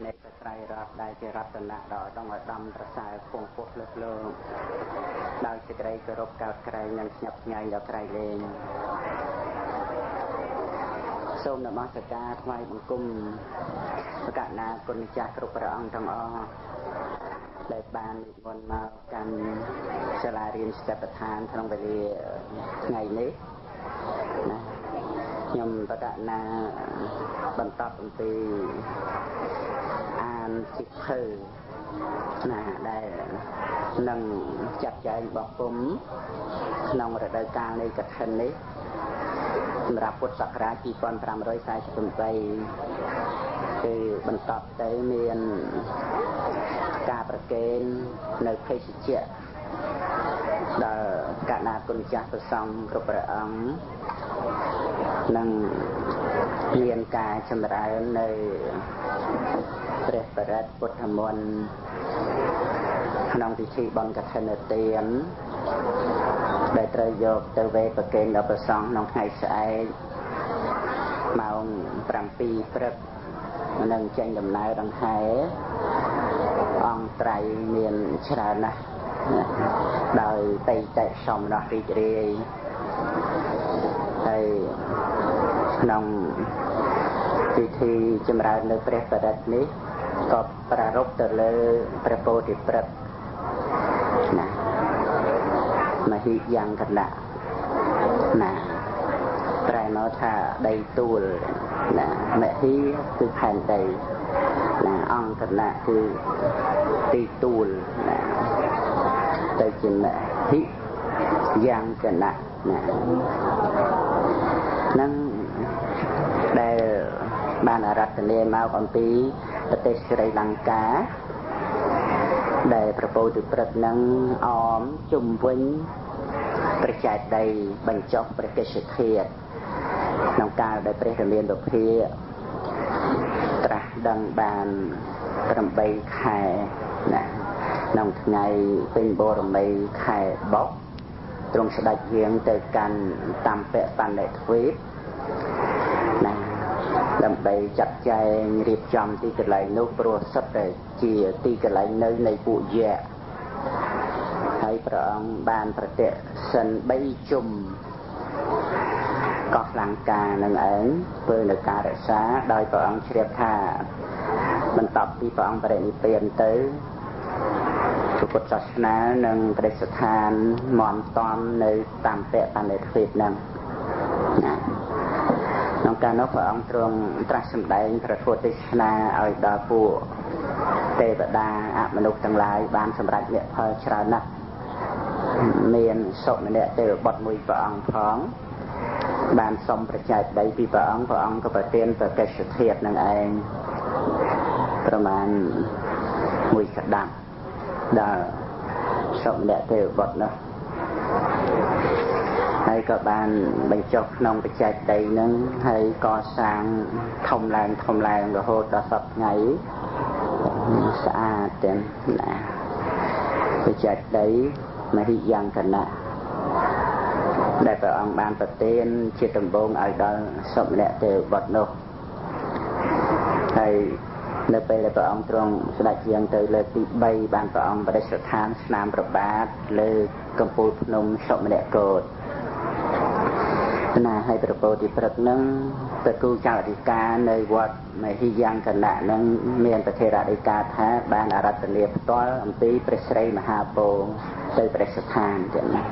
នៃបត្រៃរតដែលជារតនៈដ៏ឧត្តមឧត្តមប្រសើរពងពោះលើសលោកដោយសេចក្តីគោរពកោតក្រែងនិងស្ញប់ស្ញែងដល់ក្រៃលែងសូមនមស្ការថ្វាយបង្គំព្រះករុណាគុណម្ចាស់គ្រប់ព្រះអង្គទាំងអស់ដែលបាននិមន្តមកកាន់សាលារៀនស្ទេបដ្ឋានក្នុងវេលាថ្ងៃនេះណាខ្ញុំបកណាបន្តអំពីអានសិភៅណាដែលនឹងចាត់ចែងបោះពុំក្នុងរដូវកាលនៃកឋិននេះសម្រាប់ពុទ្ធសករាជ2548គឺបន្តទៅមានការប្រគេននៅភេសជ្ជៈដល់កណាគុណចាស់ព្រះសង្ឃគ្រប់ព្រះអង្គនិងមានការចម្រើននៅព្រះបរិត្តពុទ្ធមន្តក្នុងពិធីបុណ្យកឋិនទានដែលត្រូវយកទៅវេប្រគេនដល់ព្រះសង្ឃក្នុងថ្ងៃស្អែកម៉ោង7ព្រឹកនឹងចេញដំណើរដង្ហែអង្គត្រៃមានច្រើនណាស់ដោយតៃតេសំណោះរីករាយហើយក្នុងពិធីចម្រើននៅព្រះបរិត្តនេះក៏ប្រារព្ធទៅលើព្រះពោធិព្រឹក្សណាមហិយ៉ាងកណៈណាប្រែមកថាដីទួលណាមហិគឺផែនដីណាអង្គណៈគឺទីទួលណាទៅជាមហិយ៉ាងកណៈណានឹងដែលបានអារាធនាមកអំពីប្រទេសស្រីលង្កាដែលព្រះពោធិព្រឹក្សនឹងអមជុំវិញព្រះចេតិយបញ្ចុះព្រះកេសធាតុក្នុងកាលដែលព្រះរាមានុភាត្រាស់ដឹងបាន8ខែណាក្នុងថ្ងៃពេញបូរមីខែបុស្សទ្រង់ស្ដេចយាងទៅកាន់តាមពបណ្ឌិទ្វីបណាដើម្បីចាត់ចែងរៀបចំទីកន្លែងនោះព្រោះសុទ្ធតែជាទីកន្លែងនៅនៃពួកយក្សហើយព្រះអង្គបានប្រតិសិន3ជុំកោះលង្កានឹងឯងធ្វើនៅការរក្សាដោយព្រះអង្គជ្រាបថាបន្ទាប់ពីព្រះអង្គបរិនិព្វានទៅពុទ្ធសាសនានិងប្រតិស្ថានមមតំនៅតាមពបណ្ឌិទ្វីបហ្នឹងណាក្នុងកាលនោះព្រះអង្គទ្រង់ត្រាស់សម្ដែងព្រះធម៌ទេសនាឲ្យដល់ពួកទេវតាអមនុស្សទាំងឡាយបានសម្រេចមគ្គផលច្រើនណាស់មានសុមនៈទេវបុត្រមួយព្រះអង្គផងបានសុំប្រជែកដីពីព្រះអង្គព្រះអង្គក៏ប្រទានប្រកេសធាតុនឹងឯងប្រមាណមួយក្តាប់ដល់សុមនៈទេវបុត្រនោះហើយក៏បានបញ្ចុះក្នុងបច្ចេកដីនឹងហើយកសាងធំឡើងធំឡើងរហូតដល់សប្តាហ៍ថ្ងៃស្អាតទាំងណាបច្ចេកដីមហិយ៉ាងកណៈដែលព្រះអង្គបានប្រទានជាដំបូងឲ្យដល់សុមនៈទេវបុត្រនោះហើយនៅពេលដែលព្រះអង្គទ្រង់ស្ដេចយាងទៅលើកទី3បានព្រះអង្គបដិស្ថានស្នាមប្របាទលើកំពូលភ្នំសុមនៈកោតណាហើយព្រះពោធិព្រឹក្សនឹងតគូចៅអធិការនៅវត្តមហិយ៉ាងកណៈនឹងមានប្រធេរដីកាថាបានអារាធនាផ្ទាល់អំពីព្រះស្រីមហាពោធិទៅព្រះស្ថានចឹងណា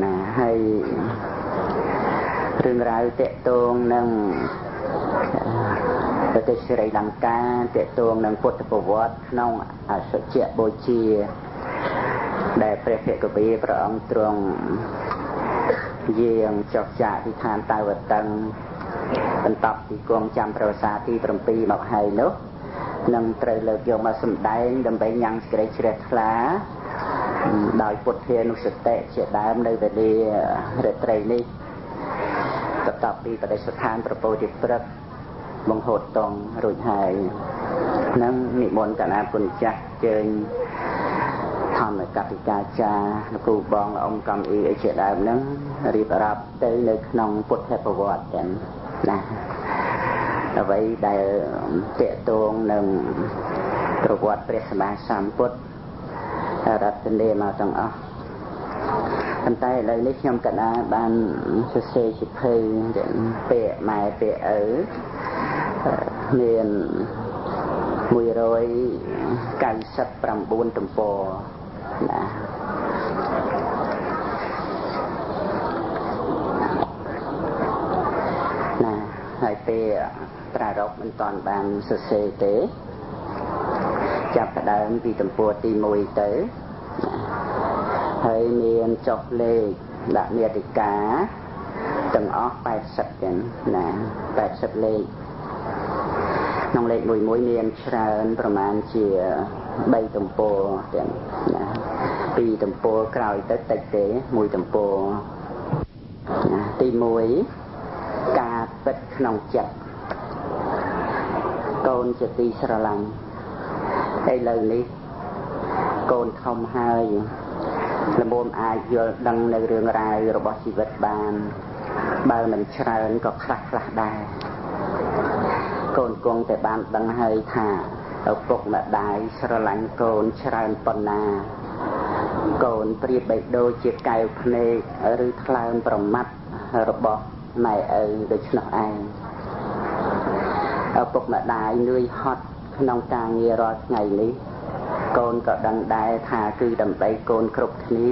ណាហើយរឿងរ៉ាវតកតងនឹងប្រទេសស្រីលង្កាតកតងនឹងពុទ្ធប្រវត្តិក្នុងអសុជបូជាដែលព្រះភគវីព្រះអង្គទ្រង់យាងចុះចាកទីឋានតាវតឹងបន្ទាប់ពីគង់ចាំប្រវសាទី7មកហើយនោះនឹងត្រូវលើកយកមកសម្ដែងដើម្បីញ៉ាំងសេចក្តីជ្រះថ្លាដោយពុទ្ធានុសតិជាដើមនៅវេលារាត្រីនេះបន្ទាប់ពីបដិស្ថានព្រះពោធិព្រឹក្សបង្ហូតតងរួចហើយនឹងនិមន្តកណាគុណចាស់ជើញធម្មកតិកាចារលោកគ្រូបងអង្គកំអ៊ីអីជាដើមហ្នឹងរៀបរាប់ទៅនៅក្នុងពុទ្ធប្រវត្តិចឹងណា អ្វីដែលទាក់ទងនឹងប្រវត្តិព្រះសម្មាសម្ពុទ្ធរតនាមកទាំងអស់ប៉ុន្តែឥឡូវនេះខ្ញុំកណាបានសរសេរសៀវភៅពាក្យម៉ែពាក្យឪមាន199ទំព័រណាណាហើយពេលប្រារព្ធមិនតាន់បានសរសេរទេចាប់ផ្ដើមពីទំព័រទី1ទៅហើយមានចុះលេខដាក់មាតិកាទាំងអស់80ចឹងណា80លេខក្នុងលេខមួយមួយមានច្រើនប្រមាណជា3ទំព័រទាំងណា2ទំព័រក្រោយទៅតិចទេ1ទំព័រណាទី1ការពិតក្នុងចិត្តកូនជាទីស្រឡាញ់ឥឡូវនេះកូនធំហើយល្មមអាចយល់ដឹងនៅរឿងរ៉ាវរបស់ជីវិតបានបើមិនច្រើនក៏ខ្លះខ្លះដែរកូនគង់តែបានដឹងហើយថាឪពុកម្ដាយស្រឡាញ់កូនច្រើនប៉ុណ្ណាកូនប្រៀបបីដូចជាកែវភ្នែកឬថ្លើមប្រមាត់របស់ម៉ែឪដូច្នោះឯងឪពុកម្ដាយនឿយហត់ក្នុងការងាររាល់ថ្ងៃនេះកូនក៏ដឹងដែរថាគឺដើម្បីកូនគ្រប់គ្នា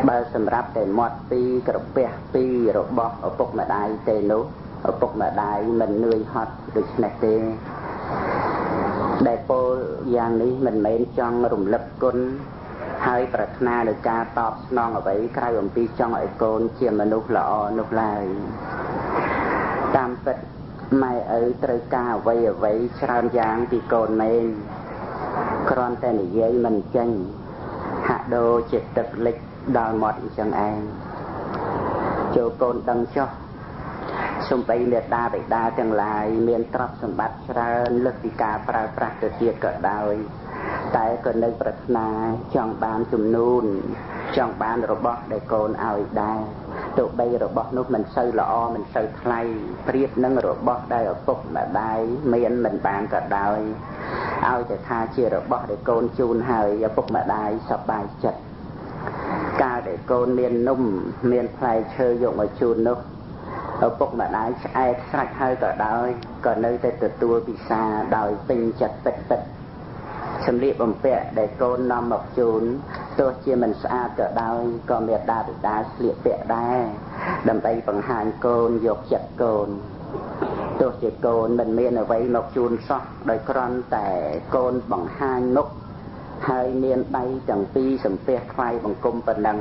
បើសម្រាប់តែមាត់ពីរក្រពះពីររបស់ឪពុកម្ដាយទេនោះឪពុកម្ដាយមិននឿយហត់ដូច្នេះទេដែលពោលយ៉ាងនេះមិនមែនចង់រំលឹកគុណហើយប្រាថ្នានឹងការតបស្នងអ្វីក្រៅអំពីចង់ឲ្យកូនជាមនុស្សល្អនោះឡើយតាមពិតម៉ែឪត្រូវការអ្វីអ្វីច្រើនយ៉ាងពីកូនមែនគ្រាន់តែនិយាយមិនចេញហាក់ដូចជាទឹកលិចដល់មាត់អញ្ចឹងឯងចូលកូនដឹងចុះសំបីមេដាបិតាទាំងឡាយមានទ្រព្យសម្បត្តិច្រើនលើសពីការប្រើប្រាស់ទៅទៀតក៏ដោយតែក៏នៅប្រាថ្នាចង់បានចំនួនចង់បានរបស់ដែលកូនឲ្យដែរទោះបីរបស់នោះមិនសូវល្អមិនសូវថ្លៃប្រៀបនឹងរបស់ដែលឪពុកម្ដាយមានមិនបានក៏ដោយឲ្យតែថាជារបស់ដែលកូនជូនហើយឪពុកម្ដាយសប្បាយចិត្តកាលដែលកូនមាននំមានផ្លែឈើយកមកជូននោះឪពុកម្ដាយឆ្អែតស្រេចហើយក៏ដោយក៏នៅតែទទួលពិសាដោយពេញចិត្តពិតពិតសម្លៀកបំពាក់ដែលកូននាំមកជូនទោះជាមិនស្អាតក៏ដោយក៏មេដាបិតាស្លៀកពាក់ដែរដើម្បីបង្ហាញកូនយកចិត្តកូនទោះជាកូនមិនមានអ្វីមកជូនសោះដោយគ្រាន់តែកូនបង្ហាញមុខហើយមានដៃទាំងពីរសំពះថ្វាយបង្គំប៉ុណ្ណឹង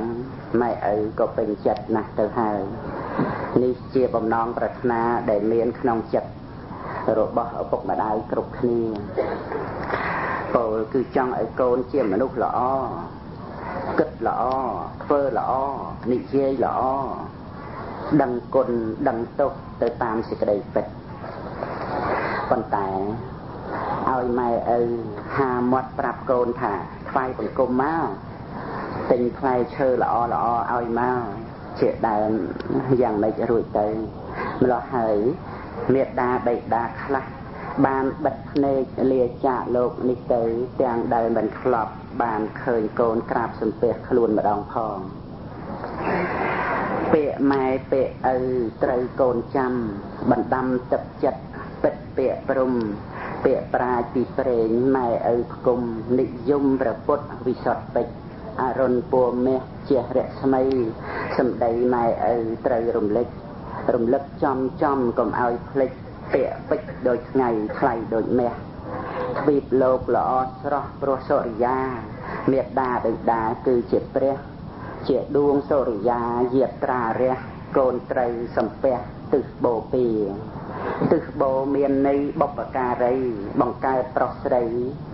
ម៉ែឪក៏ពេញចិត្តណាស់ទៅហើយនេះជាបំណងប្រាថ្នាដែលមានក្នុងចិត្តរបស់ឪពុកម្ដាយគ្រប់គ្នាពោលគឺចង់ឲ្យកូនជាមនុស្សល្អគិតល្អធ្វើល្អនិយាយល្អដឹងគុណដឹងទោសទៅតាមសេចក្តីពិតប៉ុន្តែឲ្យម៉ែឪហាមាត់ប្រាប់កូនថាថ្វាយបង្គំមកទិញផ្លែឈើល្អល្អឲ្យមកជាដើមយ៉ាងម៉េចរួចទៅម្ល៉េះហើយមេដាបិតាខ្លះបានបិទភ្នែកលាចាកលោកនេះទៅទាំងដែលមិនធ្លាប់បានឃើញកូនក្រាបសំពះខ្លួនម្ដងផងពាក្យម៉ែពាក្យឪត្រូវកូនចាំបណ្ដាំទឹកចិត្តពិតពាក្យព្រំពាក្យប្រាជ្ញពីព្រេងម៉ែឪផ្គុំនិយមព្រះពុទ្ធវិសុទ្ធពេជ្រអរុណពណ៌មាសជារស្មីសម្ដីម៉ែឪត្រូវរំលឹកចំចំកុំឲ្យភ្លេចពាក្យពេចន៍ដូចថ្ងៃថ្លៃដូចមាសទ្វីបលោកល្អស្រស់ព្រោះសុរិយាមេដាបិតាគឺជាព្រះជាដួងសុរិយាយាត្រារះកូនត្រូវសំពះទិសបូព៌ាទិសបូមានន័យបុព្វការីបង្កើតប្រុសស្រី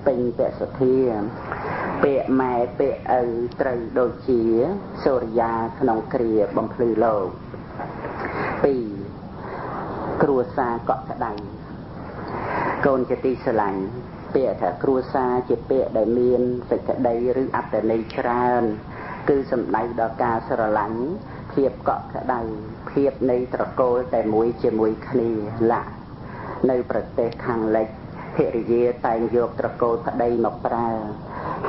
ពេញពសុធាពាក្យម៉ែពាក្យឪត្រូវដូចជាសុរិយាក្នុងគ្រាបំភ្លឺលោក2គ្រួសារកក់ក្ដៅកូនជាទីស្រឡាញ់ពាក្យថាគ្រួសារជាពាក្យដែលមានសេចក្តីឬអត្ថន័យច្រើនគឺសំដៅដល់ការស្រឡាញ់ភាពកក់ក្ដៅភាពនៃត្រកូលតែមួយជាមួយគ្នាឡា នៅប្រទេសខាងលិចភរិយាតែងយកត្រកូលប្តីមកប្រើ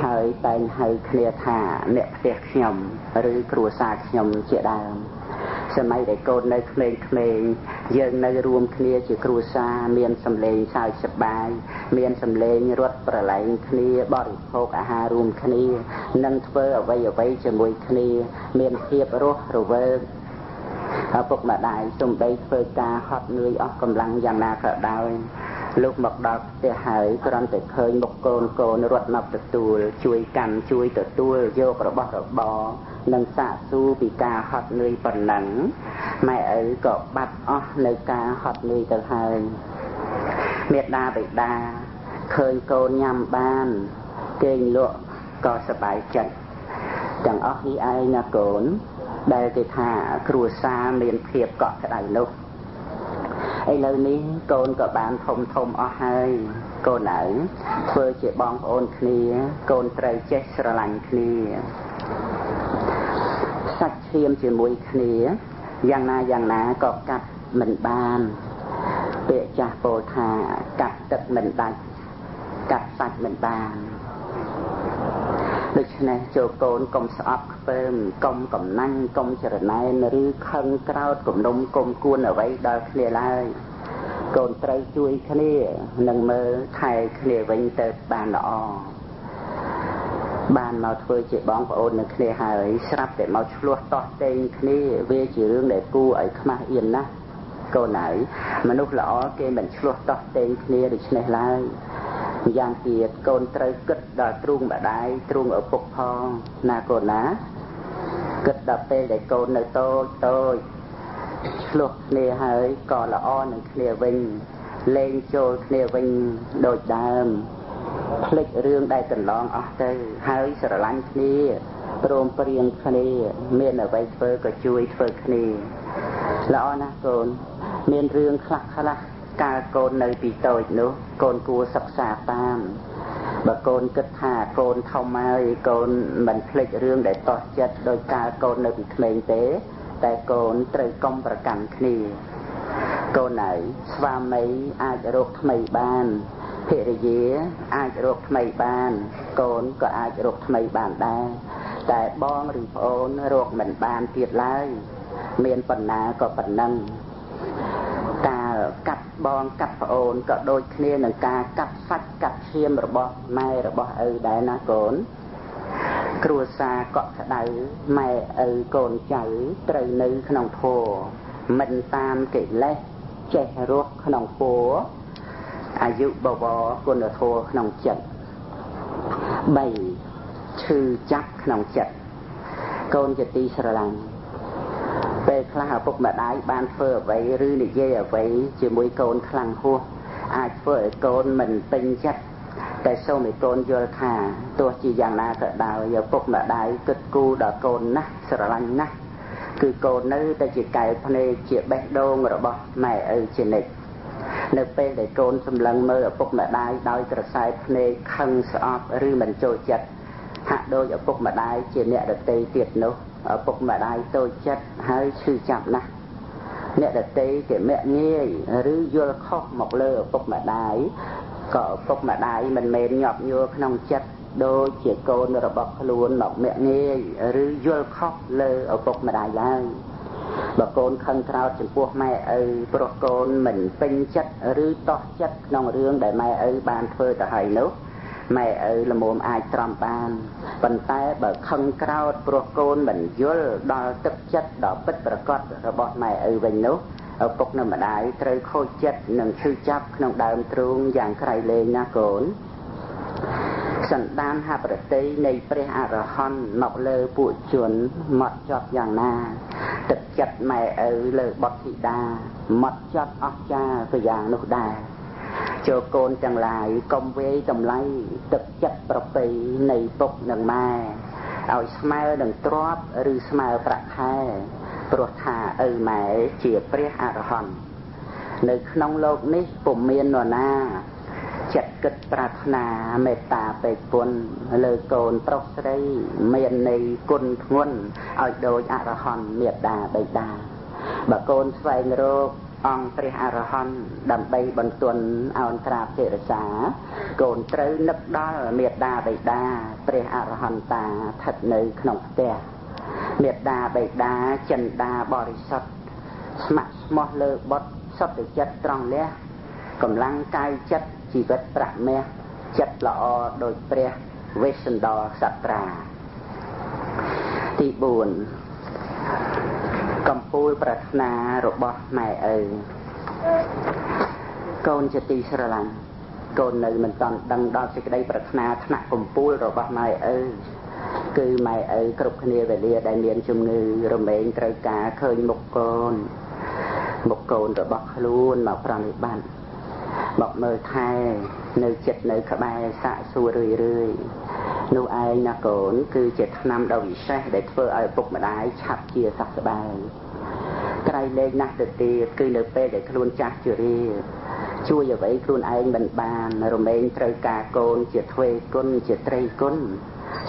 ហើយតែងហៅគ្នាថាអ្នកផ្ទះខ្ញុំឬគ្រួសារខ្ញុំជាដើមសម័យដែលកូននៅក្មេងៗយើងនៅរួមគ្នាជាគ្រួសារមានសម្លេងសើចសប្បាយមានសម្លេងរត់ប្រឡែងគ្នាបរិភោគអាហាររួមគ្នានិងធ្វើអ្វីៗជាមួយគ្នាមានភាពរស់រវើកឪពុកម្ដាយសំបីធ្វើការហត់នឿយអស់កម្លាំងយ៉ាងណាក៏ដោយលោកមកដល់ផ្ទះហើយគ្រាន់តែឃើញមុខកូនរត់មកទទួលជួយកាន់ជួយទទួលយករបស់របរនិងសាកសួរពីការហត់នឿយប៉ុណ្ណឹងម៉ែឪក៏បាត់អស់នៅការហត់នឿយទៅហើយមេដាបិតាឃើញកូនញ៉ាំបានគេងលក់ក៏សប្បាយចិត្តទាំងអស់នេះឯងណាកូនដែលគេថាគ្រួសារមានភាពកក់ក្ដៅនោះឥឡូវនេះកូនក៏បានធំអស់ហើយកូនឯងធ្វើជាបងប្អូនគ្នាកូនត្រូវចេះស្រឡាញ់គ្នាសាច់ឈាមជាមួយគ្នាយ៉ាងណាក៏កាត់មិនបានពាក្យចាស់ពោលថាកាត់ទឹកមិនដាច់កាត់សាច់មិនបានដូច្នេះចូលកូនកុំស្អប់ខ្ពើមកុំកំណាញ់កុំចរណែនឬខឹងក្រោតគំនុំគុំគួនអ្វីដល់គ្នាឡើយកូនត្រូវជួយគ្នានិងមើលថែគ្នាវិញទៅបានល្អបានមកធ្វើជាបងប្អូននឹងគ្នាហើយស្រាប់តែមកឆ្លោះតោះតេងគ្នាវាជារឿងដែលគួរឲ្យខ្មាស់អៀនណាស់កូនហើយមនុស្សល្អគេមិនឆ្លោះតោះតេងគ្នាដូច្នេះឡើយយ៉ាងទៀតកូនត្រូវគិតដល់ទ្រូងម្ដាយទ្រូងឪពុកផងណាកូនណាគិតដល់ពេលដែលកូននៅតូចឆ្លោះគ្នាហើយក៏ល្អនឹងគ្នាវិញលែងចូលគ្នាវិញដូចដើមភ្លេចរឿងដែលកន្លងអស់ទៅហើយស្រឡាញ់គ្នាព្រមព្រៀងគ្នាមានអ្វីធ្វើក៏ជួយធ្វើគ្នាល្អណាស់កូនមានរឿងខ្លះកាលកូននៅពីតូចនោះកូនគួរសិក្សាតាមបើកូនគិតថាកូនធំហើយកូនមិនភ្លេចរឿងដែលតោះចិត្តដោយកាលកូននៅពីក្មេងទេតែកូនត្រូវកុំប្រកាន់គ្នាកូនហើយស្វាមីអាចរកថ្មីបានភរិយាអាចរកថ្មីបានកូនក៏អាចរកថ្មីបានដែរតែបងឬប្អូនរកមិនបានទៀតឡើយមានប៉ុណ្ណាក៏ប៉ុណ្ណឹងការកាត់បងកាត់ប្អូនក៏ដូចគ្នានឹងការកាត់សាច់កាត់ឈាមរបស់ម៉ែរបស់ឪដែរណាកូនគ្រួសារកក់ក្ដៅម៉ែឪកូនចៅត្រូវនៅក្នុងធម៌មិនតាមកិលេសចេះរស់ក្នុងពរអាយុបវរគុណធម៌ក្នុងចិត្ត3ឈឺចាប់ក្នុងចិត្តកូនជាទីស្រឡាញ់ពេលខ្លះឪពុកម្ដាយបានធ្វើអ្វីឬនិយាយអ្វីជាមួយកូនខ្លាំងហួសអាចធ្វើឲ្យកូនមិនពេញចិត្តតែសូមឲ្យកូនយល់ថាទោះជាយ៉ាងណាក៏ដោយឪពុកម្ដាយគិតគូរដល់កូនណាស់ស្រឡាញ់ណាស់គឺកូននៅតែជាកែវភ្នែកជាបេះដូងរបស់ម៉ែឪជានិច្ចនៅពេលដែលកូនសម្លឹងមើលឪពុកម្ដាយដោយក្រសែភ្នែកខឹងស្អប់ឬមិនចូលចិត្តហាក់ដូចឪពុកម្ដាយជាអ្នកដទៃទៀតនោះឪពុកម្ដាយតូចចិត្តហើយឈឺចាប់ណាស់អ្នកដទៃគេមាក់ងាយឬយល់ខុសមកលើឪពុកម្ដាយក៏ឪពុកម្ដាយមិនមែនញាប់ញួរក្នុងចិត្តដូចជាកូនរបស់ខ្លួនមកមាក់ងាយឬយល់ខុសលើឪពុកម្ដាយឡើយបើកូនខឹងក្រោធចំពោះម៉ែឪព្រោះកូនមិនពេញចិត្តឬតោះចិត្តក្នុងរឿងដែលម៉ែឪបានធ្វើទៅហើយនោះម៉ែឪល្មមអាចទ្រាំបានប៉ុន្តែបើខឹងក្រោធព្រោះកូនមិនយល់ដល់ទឹកចិត្តដ៏ពិតប្រាកដរបស់ម៉ែឪវិញនោះឪពុកនិងម្ដាយត្រូវខូចចិត្តនិងឈឺចាប់ក្នុងដើមទ្រូងយ៉ាងក្រៃលែងណាកូនសន្តានហប្រតិនៃព្រះអរហន្តមកលើពួកជនមកចត់យ៉ាងណាទឹកចិត្តម៉ែឪលើបុត្រធីតាមកចត់អស្ចារ្យក៏យ៉ាងនោះដែរចូលកូនទាំងឡាយកុំវាយតម្លៃទឹកចិត្តប្រពៃនៃពុកនិងម៉ែឲ្យស្មើនឹងទ្រព្យឬស្មើប្រាក់ខែព្រោះថាឪម៉ែជាព្រះអរហន្តនៅក្នុងលោកនេះពុំមាននរណាចិត្តគិតប្រាថ្នាមេត្តាពេកពុនលើកូនប្រុសស្រីមានន័យគុណធ្ងន់ឲ្យដូចអរហន្តមេត្តាបិតាបើកូនស្វែងរក អង្គព្រះអរហន្តដើម្បីបន្ទន់អោនត្រាបតិរសាកូនត្រូវនឹកដល់មេដាបិតាព្រះអរហន្តាស្ថិតនៅក្នុងផ្ទះមេដាបិតាចិន្តាបរិសុទ្ធស្ម័គ្រស្មោះលើបុត្រសុទ្ធតែចិត្តត្រង់លះកម្លាំងកាយចិត្តជីវិតប្រាក់មាសចិត្តល្អដោយព្រះវេស្សន្តរសត្រាទី4កំពូលប្រាថ្នារបស់ម៉ែឪកូនជាទីស្រឡាញ់កូននៅមិនទាន់ដឹងដល់សេចក្តីប្រាថ្នាថ្នាក់កំពូលរបស់ម៉ែឪគឺម៉ែឪគ្រប់គ្នាវេលាដែលមានជំងឺរមែងត្រូវការឃើញមុខកូនមុខកូនរបស់ខ្លួនមកប្រណិប័តមកមើលថែនៅចិត្តនៅក្បែរសាកសួររឿយរឿយនោះឯងណាកូនគឺជាថ្នាំដ៏វិសេសដែលធ្វើឲ្យឪពុកម្ដាយឆាប់ជាសះស្បើយក្រៃលែងណាស់ទៅទៀតគឺនៅពេលដែលខ្លួនចាស់ជរាជួយអ្វីខ្លួនឯងមិនបានរមែងត្រូវការកូនជាទ្វេគុណជាត្រីគុណ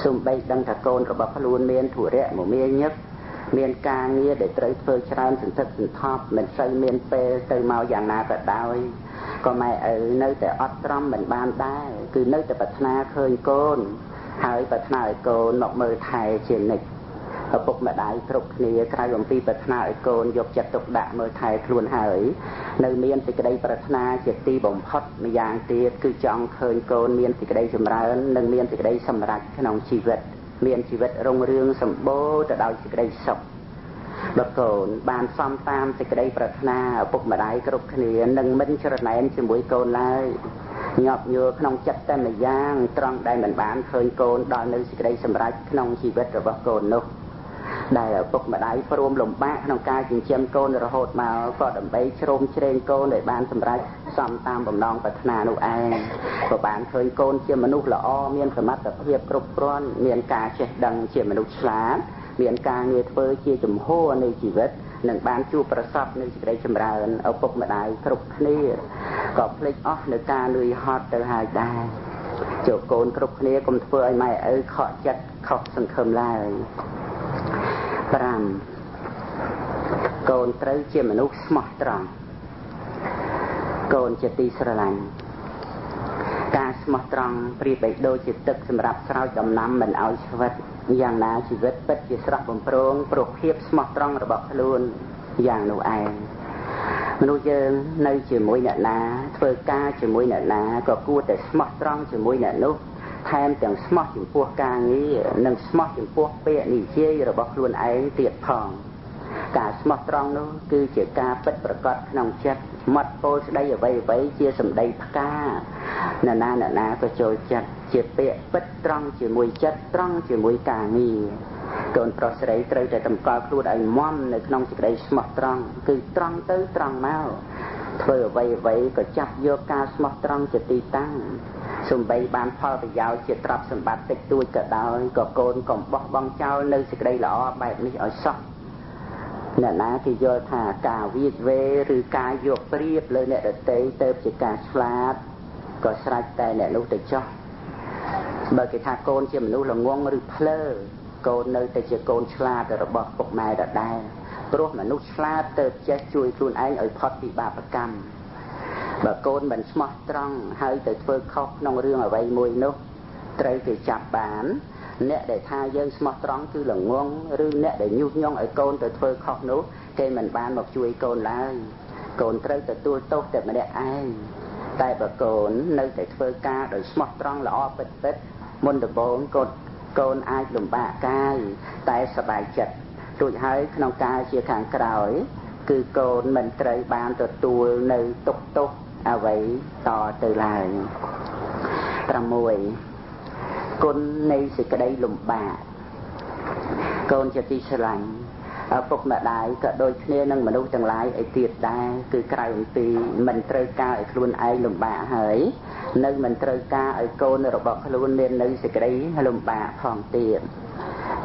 សូម្បីដឹងថាកូនរបស់ខ្លួនមានធុរៈមមាញឹកមានការងារដែលត្រូវធ្វើច្រើនសន្ធឹកសន្ធាប់មិនសូវមានពេលទៅមកយ៉ាងណាក៏ដោយក៏ម៉ែឪនៅតែអត់ទ្រាំមិនបានដែរគឺនៅតែប្រាថ្នាឃើញកូនហើយប្រាថ្នាឲ្យកូនមកមើលថែជានិច្ចឪពុកម្ដាយគ្រប់គ្នាក្រៅអំពីប្រាថ្នាឲ្យកូនយកចិត្តទុកដាក់មើលថែខ្លួនហើយនៅមានសេចក្តីប្រាថ្នាជាទីបំផុតម្យ៉ាងទៀតគឺចង់ឃើញកូនមានសេចក្តីចម្រើននិងមានសេចក្តីសម្រេចក្នុងជីវិតមានជីវិតរុងរឿងសម្បូរទៅដោយសេចក្តីសុខបើកូនបានសំតាមសេចក្តីប្រាថ្នាឪពុកម្ដាយគ្រប់គ្នានឹងមិនច្រណែនជាមួយកូនឡើយញាប់ញ័រក្នុងចិត្តតែម្យ៉ាងត្រង់ដែលមិនបានឃើញកូនដល់នៅសេចក្តីសម្រេចក្នុងជីវិតរបស់កូននោះដែលឪពុកម្ដាយព្រមលំបាកក្នុងការចិញ្ចឹមកូនរហូតមកក៏ដើម្បីជ្រោមជ្រែងកូនឲ្យបានសម្រេចសមតាមបំណងប្រាថ្នានោះឯងក៏បានឃើញកូនជាមនុស្សល្អមានសមត្ថភាពគ្រប់គ្រាន់មានការចេះដឹងជាមនុស្សឆ្លាតមានការងារធ្វើជាជំហរនៃជីវិតនិងបានជួបប្រសពនៅសេចក្តីចម្រើនឪពុកម្ដាយគ្រប់គ្នាក៏ភ្លេចអស់នៅការនឿយហត់ទៅហើយដែរចូលកូនគ្រប់គ្នាកុំធ្វើឲ្យម៉ែឪខកចិត្តខុសសង្ឃឹមឡើយ5កូនត្រូវជាមនុស្សស្មោះត្រង់កូនជាទីស្រឡាញ់ការស្មោះត្រង់ប្រៀបបីដូចជាទឹកសម្រាប់ស្រោចដំណាំមិនឲ្យស្វិតយ៉ាងណាជីវិតពិតជាស្រស់បំព្រងព្រោះភាពស្មោះត្រង់របស់ខ្លួនយ៉ាងនោះឯងមនុស្សយើងនៅជាមួយអ្នកណាធ្វើការជាមួយអ្នកណាក៏គួរតែស្មោះត្រង់ជាមួយអ្នកនោះថែមទាំងស្មោះចំពោះការងារនិងស្មោះចំពោះពាក្យនិយាយរបស់ខ្លួនឯងទៀតផងការស្មោះត្រង់នោះគឺជាការពិតប្រាកដក្នុងចិត្តមាត់ពោលស្ដីអ្វីអ្វីជាសម្ដីផ្កាអ្នកណាអ្នកណាក៏ចូលចិត្តជាពាក្យពិតត្រង់ជាមួយចិត្តត្រង់ជាមួយការងារកូនប្រុសស្រីត្រូវតែតម្កល់ខ្លួនឲ្យមាំនៅក្នុងសេចក្តីស្មោះត្រង់គឺត្រង់ទៅត្រង់មកធ្វើអ្វីអ្វីក៏ចាប់យកការស្មោះត្រង់ជាទីតាំងសំបីបានផលប្រយោជន៍ជាទ្រព្យសម្បត្តិតិចតួចក៏ដោយក៏កូនកុំបោះបង់ចោលនៅសេចក្តីល្អបែបនេះឲ្យសោះអ្នកណាគេយល់ថាការវៀចវេឬការយកប្រៀបលើអ្នកដទៃទៅជាការឆ្លាតក៏ស្រេចតែអ្នកនោះទៅចោះបើគេថាកូនជាមនុស្សល្ងងឬភ្លើកូននៅតែជាកូនឆ្លាតរបស់ពុកម៉ែដដែលព្រោះមនុស្សឆ្លាតទៅចេះជួយខ្លួនឯងឲ្យផុតពីបាបកម្មបើកូនមិនស្មោះត្រង់ហើយទៅធ្វើខុសក្នុងរឿងអ្វីមួយនោះត្រូវគេចាប់បានអ្នកដែលថាយើងស្មោះត្រង់គឺល្ងងឬអ្នកដែលញុះញង់ឲ្យកូនទៅធ្វើខុសនោះគេមិនបានមកជួយកូនឡើយកូនត្រូវទទួលទោសតែម្នាក់ឯងតែបើកូននៅតែធ្វើការដោយស្មោះត្រង់ល្អពិតពិតមុនដំបូងកូនអាចលំបាកកាយតែសប្បាយចិត្តរួចហើយក្នុងការជាខាងក្រោយគឺកូនមិនត្រូវបានទទួលនៅទុក្ខទោសអ្វីតទៅឡើយ6គុណនៃសេចក្តីលំបាកកូនជាទីស្រឡាញ់ឪពុកម្ដាយក៏ដូចគ្នានឹងមនុស្សទាំងឡាយឯទៀតដែរគឺក្រៅអំពីមិនត្រូវការឲ្យខ្លួនឯងលំបាកហើយនៅមិនត្រូវការឲ្យកូនរបស់ខ្លួនមាននៅសេចក្តីលំបាកផងទៀត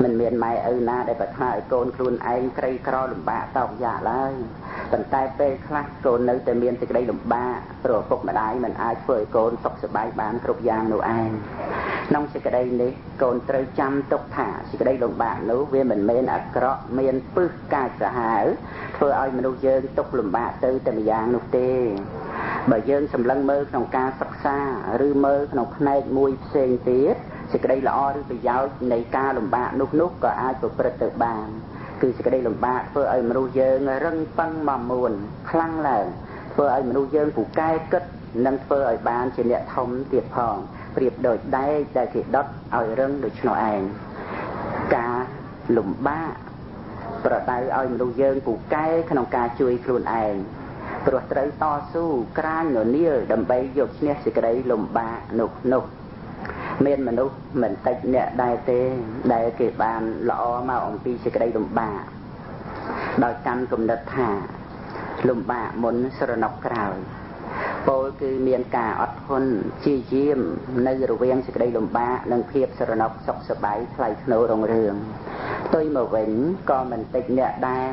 មិនមានម៉ែឪណាដែលប្រាថ្នាឲ្យកូនខ្លួនឯងក្រីក្រលំបាកតោកយ៉ាកឡើយប៉ុន្តែពេលខ្លះកូននៅតែមានសេចក្តីលំបាកព្រោះឪពុកម្ដាយមិនអាចធ្វើឲ្យកូនសុខសប្បាយបានគ្រប់យ៉ាងនោះឯង ក្នុងសេចក្តីនេះកូនត្រូវចាំទុកថាសេចក្តីលំបាកនោះវាមិនមែនអាក្រក់មានពឹសកាចសាហាវធ្វើឲ្យមនុស្សយើងទុកលំបាកទៅតែម្យ៉ាងនោះទេបើយើងសម្លឹងមើលក្នុងការសិក្សាឬមើលក្នុងផ្នែកមួយផ្សេងទៀតសេចក្តីល្អឬប្រយោជន៍នៃការលំបាកនោះក៏អាចប្រព្រឹត្តទៅបានគឺសេចក្តីលំបាកធ្វើឲ្យមនុស្សយើងរឹងប៉ឹងមាំមួនខ្លាំងឡើងធ្វើឲ្យមនុស្សយើងពូកែគិតនិងធ្វើឲ្យបានជាអ្នកធំទៀតផងប្រៀបដូចដែកដែលគេដុតឲ្យរឹងដូច្នោះឯងការលំបាកប្រដៅឲ្យមនុស្សយើងពូកែក្នុងការជួយខ្លួនឯងព្រោះត្រូវតស៊ូក្រាញននៀលដើម្បីយកឈ្នះសេចក្តីលំបាកនោះមានមនុស្សមិនតិចអ្នកដែរទេដែលគេបានល្អមកអំពីសេចក្តីលំបាកដោយកាន់គំនិតថាលំបាកមុនស្រណុកក្រោយពោលគឺមានការអត់ធន់ជាយាមនៅរវាងសេចក្តីលំបាកនិងភាពស្រណុកសុខសប្បាយថ្លៃថ្នូររុងរឿងផ្ទុយមកវិញក៏មិនតិចអ្នកដែរ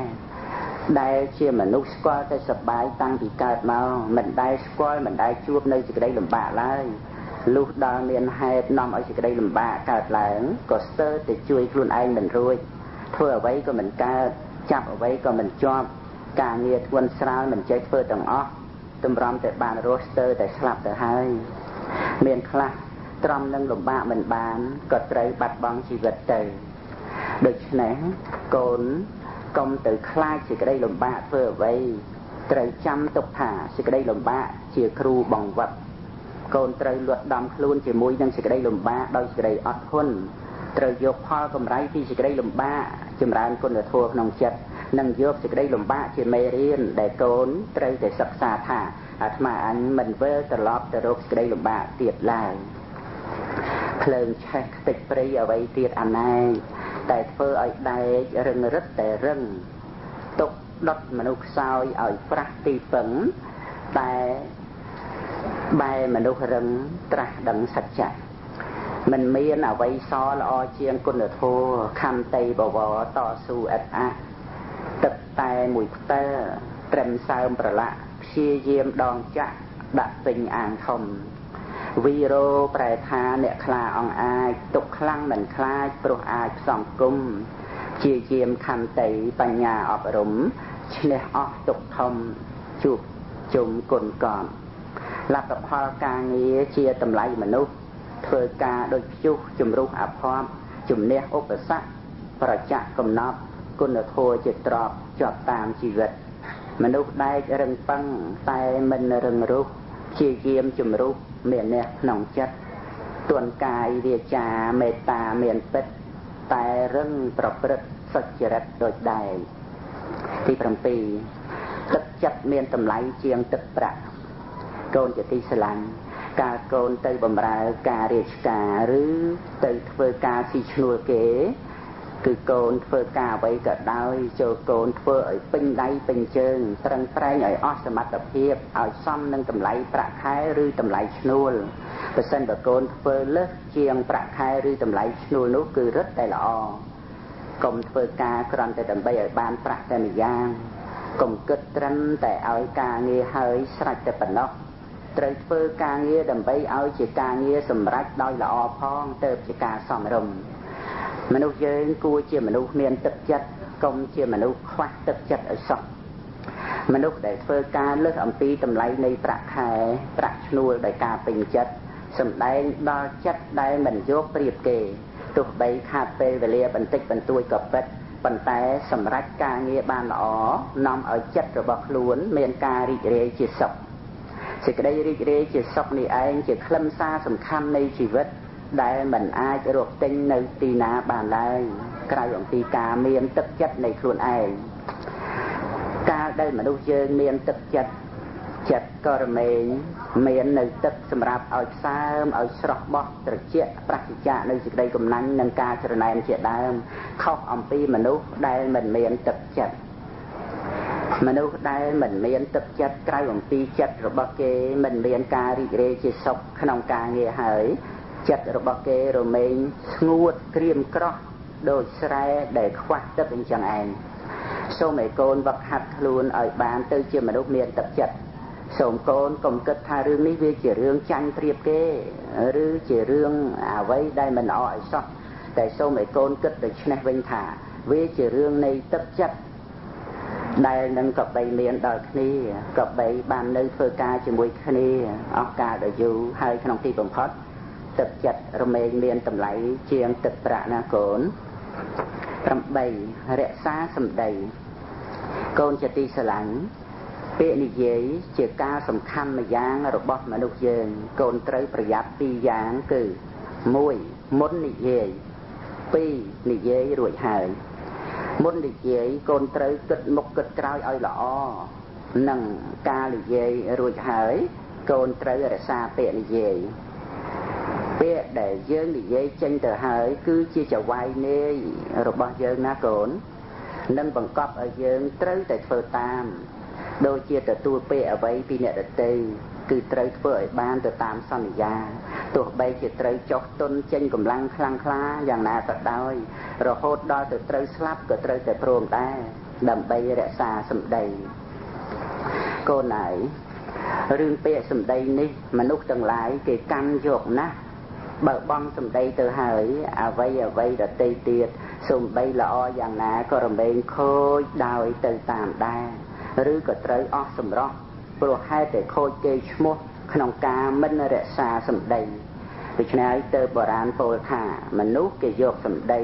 ដែលជាមនុស្សស្គាល់តែសប្បាយតាំងពីកើតមកមិនដែលស្គាល់មិនដែលជួបនៅសេចក្តីលំបាកឡើយលុះដល់មានហេតុនាំឲ្យសេចក្តីលំបាកកើតឡើងក៏ស្ទើរតែជួយខ្លួនឯងមិនរួចធ្វើអ្វីក៏មិនកើតចាប់អ្វីក៏មិនជាប់ការងារធ្ងន់ស្រាលមិនចេះធ្វើទាំងអស់តម្រាំតែបានរស់ស្ទើរតែស្លាប់ទៅហើយមានខ្លះទ្រាំនឹងលំបាកមិនបានក៏ត្រូវបាត់បង់ជីវិតទៅដូច្នេះកូនកុំទៅខ្លាចសេចក្តីលំបាកធ្វើអ្វីត្រូវចាំទុកថាសេចក្តីលំបាកជាគ្រូបង្វឹកកូនត្រូវលួចដំខ្លួនជាមួយនឹងសេចក្តីលំបាកដោយសេចក្តីអត់ធន់ត្រូវយកផលកម្រៃពីសេចក្តីលំបាកចម្រើនគុណធម៌ក្នុងចិត្តនិងយកសេចក្តីលំបាកជាមេរៀនដែលកូនត្រូវតែសិក្សាថាអាត្មាអញមិនវិលត្រឡប់ទៅរកសេចក្តីលំបាកទៀតឡើយភ្លើងឆេះខ្ទេចព្រៃអ្វីទៀតអាណែតែធ្វើឲ្យដែករឹងរឹតតែរឹងទុកដុតមនុស្សខ្សោយឲ្យប្រាស់ទីពឹងតែបែមនុស្សរឹងត្រាស់ដឹងសច្ចៈមិនមានអ្វីសល្អជាងគុណធម៌ខន្តីបវរតស៊ូឥតអាក់ទឹកតែមួយផ្ទែត្រឹមសើមប្រឡាក់ព្យាយាមដងចាក់ដាក់ពេញអាងធំវីរោប្រែថាអ្នកខ្លាអង្អាចទុកខ្លាំងមិនខ្លាចព្រោះអាចផ្សំគុំជាយាមខន្តីបញ្ញាអប់រំឈ្នះអស់ទុកធំជួបជុំគុណកប់លទ្ធផលការងារជាតម្លៃមនុស្សធ្វើការដូចព្យុះជំរុះអភ័ព្វជំនះឧបសគ្គប្រចាក់កំណត់គុណធម៌ជាទ្រព្យជាប់តាមជីវិតមនុស្សដែករឹងប៉ឹងតែមិនរឹងរូសជាយាមជំរុះមានអ្នកក្នុងចិត្តទន់កាយវាចាមេត្តាមានពិតតែរឹងប្រព្រឹត្តសុចរិតដូចដែរទី7ទឹកចិត្តមានតម្លៃជាងទឹកប្រាក់កូនជាទីស្រឡាញ់កាលកូនទៅបម្រើការរាជការឬទៅធ្វើការស៊ីឈ្នួលគេគឺកូនធ្វើការអ្វីក៏ដោយចូលកូនធ្វើឲ្យពេញដៃពេញជើងប្រឹងប្រែងឲ្យអស់សមត្ថភាពឲ្យសមនឹងតម្លៃប្រាក់ខែឬតម្លៃឈ្នួលប្រសិនបើកូនធ្វើលើសជាងប្រាក់ខែឬតម្លៃឈ្នួលនោះគឺរឹតតែល្អកុំធ្វើការគ្រាន់តែដើម្បីឲ្យបានប្រាក់តែម្យ៉ាងកុំគិតត្រឹមតែឲ្យការងារហើយស្រេចតែប៉ុណ្ណោះត្រូវធ្វើការងារដើម្បីឲ្យជាការងារសម្រេចដោយល្អផងទៅជាការសមរម្យមនុស្សយើងគួរជាមនុស្សមានទឹកចិត្តកុំជាមនុស្សខ្វះទឹកចិត្តឲ្យសោះមនុស្សដែលធ្វើការលើសអំពីតម្លៃនៃប្រាក់ខែប្រាក់ឈ្នួលដោយការពេញចិត្តសម្ដែងដល់ចិត្តដែលមិនយកប្រៀបគេទោះបីខាតពេលវេលាបន្តិចបន្តួចក៏ពិតប៉ុន្តែសម្រេចការងារបានល្អនាំឲ្យចិត្តរបស់ខ្លួនមានការរីករាយជាសុខសេចក្តីរីករាយជាសុខនេះឯងជាខ្លឹមសារសំខាន់នៃជីវិតដែលមិនអាចរកទិញនៅទីណាបានឡើយក្រៅអំពីការមានទឹកចិត្តនៃខ្លួនឯងកាលដែលមនុស្សយើងមានទឹកចិត្តចិត្តក៏រមែងមាននៅទឹកសម្រាប់ឲ្យផ្សើមឲ្យស្រស់បោះត្រជាក់ប្រសិជ្ជៈនៅសេចក្តីកំណាញ់និងការច្រណែនជាដើមខុសអំពីមនុស្សដែលមិនមានទឹកចិត្តមនុស្សដែលមិនមានទឹកចិត្តក្រៅអំពីចិត្តរបស់គេមិនមានការរីករាយជាសុខក្នុងការងារហើយចិត្តរបស់គេរមែងស្ងួតក្រៀមក្រោះដូចស្រែដែលខ្វះទឹកអញ្ចឹងឯងសូមឲ្យកូនវឹកហាត់ខ្លួនឲ្យបានទៅជាមនុស្សមានទឹកចិត្ត សូមកូនកុំគិតថារឿងនេះវាជារឿងចាញ់ប្រៀបគេឬជារឿងអ្វីដែលមិនល្អឲ្យសោះតែសូមឲ្យកូនគិតដូច្នេះវិញថាវាជារឿងនៃទឹកចិត្តដែលនឹងកបីមានដល់គ្នាកបីបាននៅធ្វើការជាមួយគ្នាអស់កាលដ៏យូរហើយក្នុងទីបំផុតទឹកចិត្តរមែងមានតម្លៃជាងទឹកប្រាក់ណាកូន8រក្សាសម្ដីកូនជាទីស្រឡាញ់ពាក្យនិយាយជាការសំខាន់មួយយ៉ាងរបស់មនុស្សយើងកូនត្រូវប្រយ័ត្នពីរយ៉ាងគឺ1មុននិយាយ2និយាយរួចហើយមុននិយាយកូនត្រូវគិតមុខគិតក្រោយឲ្យល្អនិងការនិយាយរួចហើយកូនត្រូវរក្សាពាក្យនិយាយពាក្យដែលយើងនិយាយចេញទៅហើយគឺជាចៅហ្វាយនាយរបស់យើងណាកូននឹងបង្កប់ឲ្យយើងត្រូវតែធ្វើតាមដូចជាទទួលពាក្យអ្វីពីអ្នកដទៃគឺត្រូវធ្វើឲ្យបានទៅតាមសន្យាទោះបីជាត្រូវចុះទុនចេញកម្លាំងខ្លាំងក្លាយ៉ាងណាក៏ដោយរហូតដល់ទៅត្រូវស្លាប់ក៏ត្រូវតែព្រមដែរដើម្បីរក្សាសម្ដីកូនហើយរឿងពាក្យសម្ដីនេះមនុស្សទាំងឡាយគេកាន់យកណាស់បើបងសម្ដីទៅហើយអ្វីអ្វីដទៃទៀតសំបីល្អយ៉ាងណាក៏រមែងខូចដោយទៅតាមដែរឬក៏ត្រូវអស់សម្រស់ព្រោះហេតុតែខូចគេឈ្មោះក្នុងការមិនរក្សាសម្ដីដូច្នេះហើយទៅបុរាណពោលថាមនុស្សគេយកសម្ដី